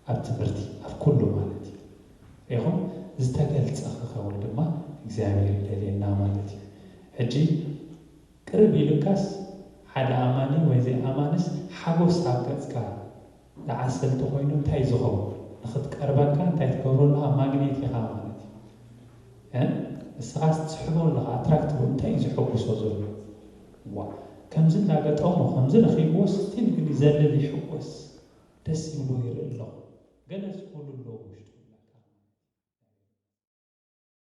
ኣብ ትምህርቲ፣ ኣብ ኩሉ ማለት እዩ። ኢኹም ዝተገልጸ ክኸውን ድማ እግዚኣብሔር ይደልየና ማለት እዩ። ሕጂ ቅርብ ኢሉካስ ሓደ ኣማኒ ወይ ዘይኣማንስ ሓጎስ ኣብ ገጽካ ዝዓሰል እንተኾይኑ እንታይ ዝኸውን? ንኽትቀርበካ እንታይ ትገብሮ ኣለኻ? ማግኔት ኢኻ ማለት እዩ። እ? ንስኻስ ትስሕቦ ኣለኻ፣ ኣትራክት እንታይ እዩ ዘሐጉሶ ዘሎ? ዋ፣ ከምዚ እንዳገጠሞ፣ ከምዚ ረኺብዎ፣ ስቲል ግን ይዘልል፣ ይሕጎስ፣ ደስ ይብሎ ይርኢ ኣለኹ። ገለ ዝኽእሉ ኣለዉ ውሽጡ።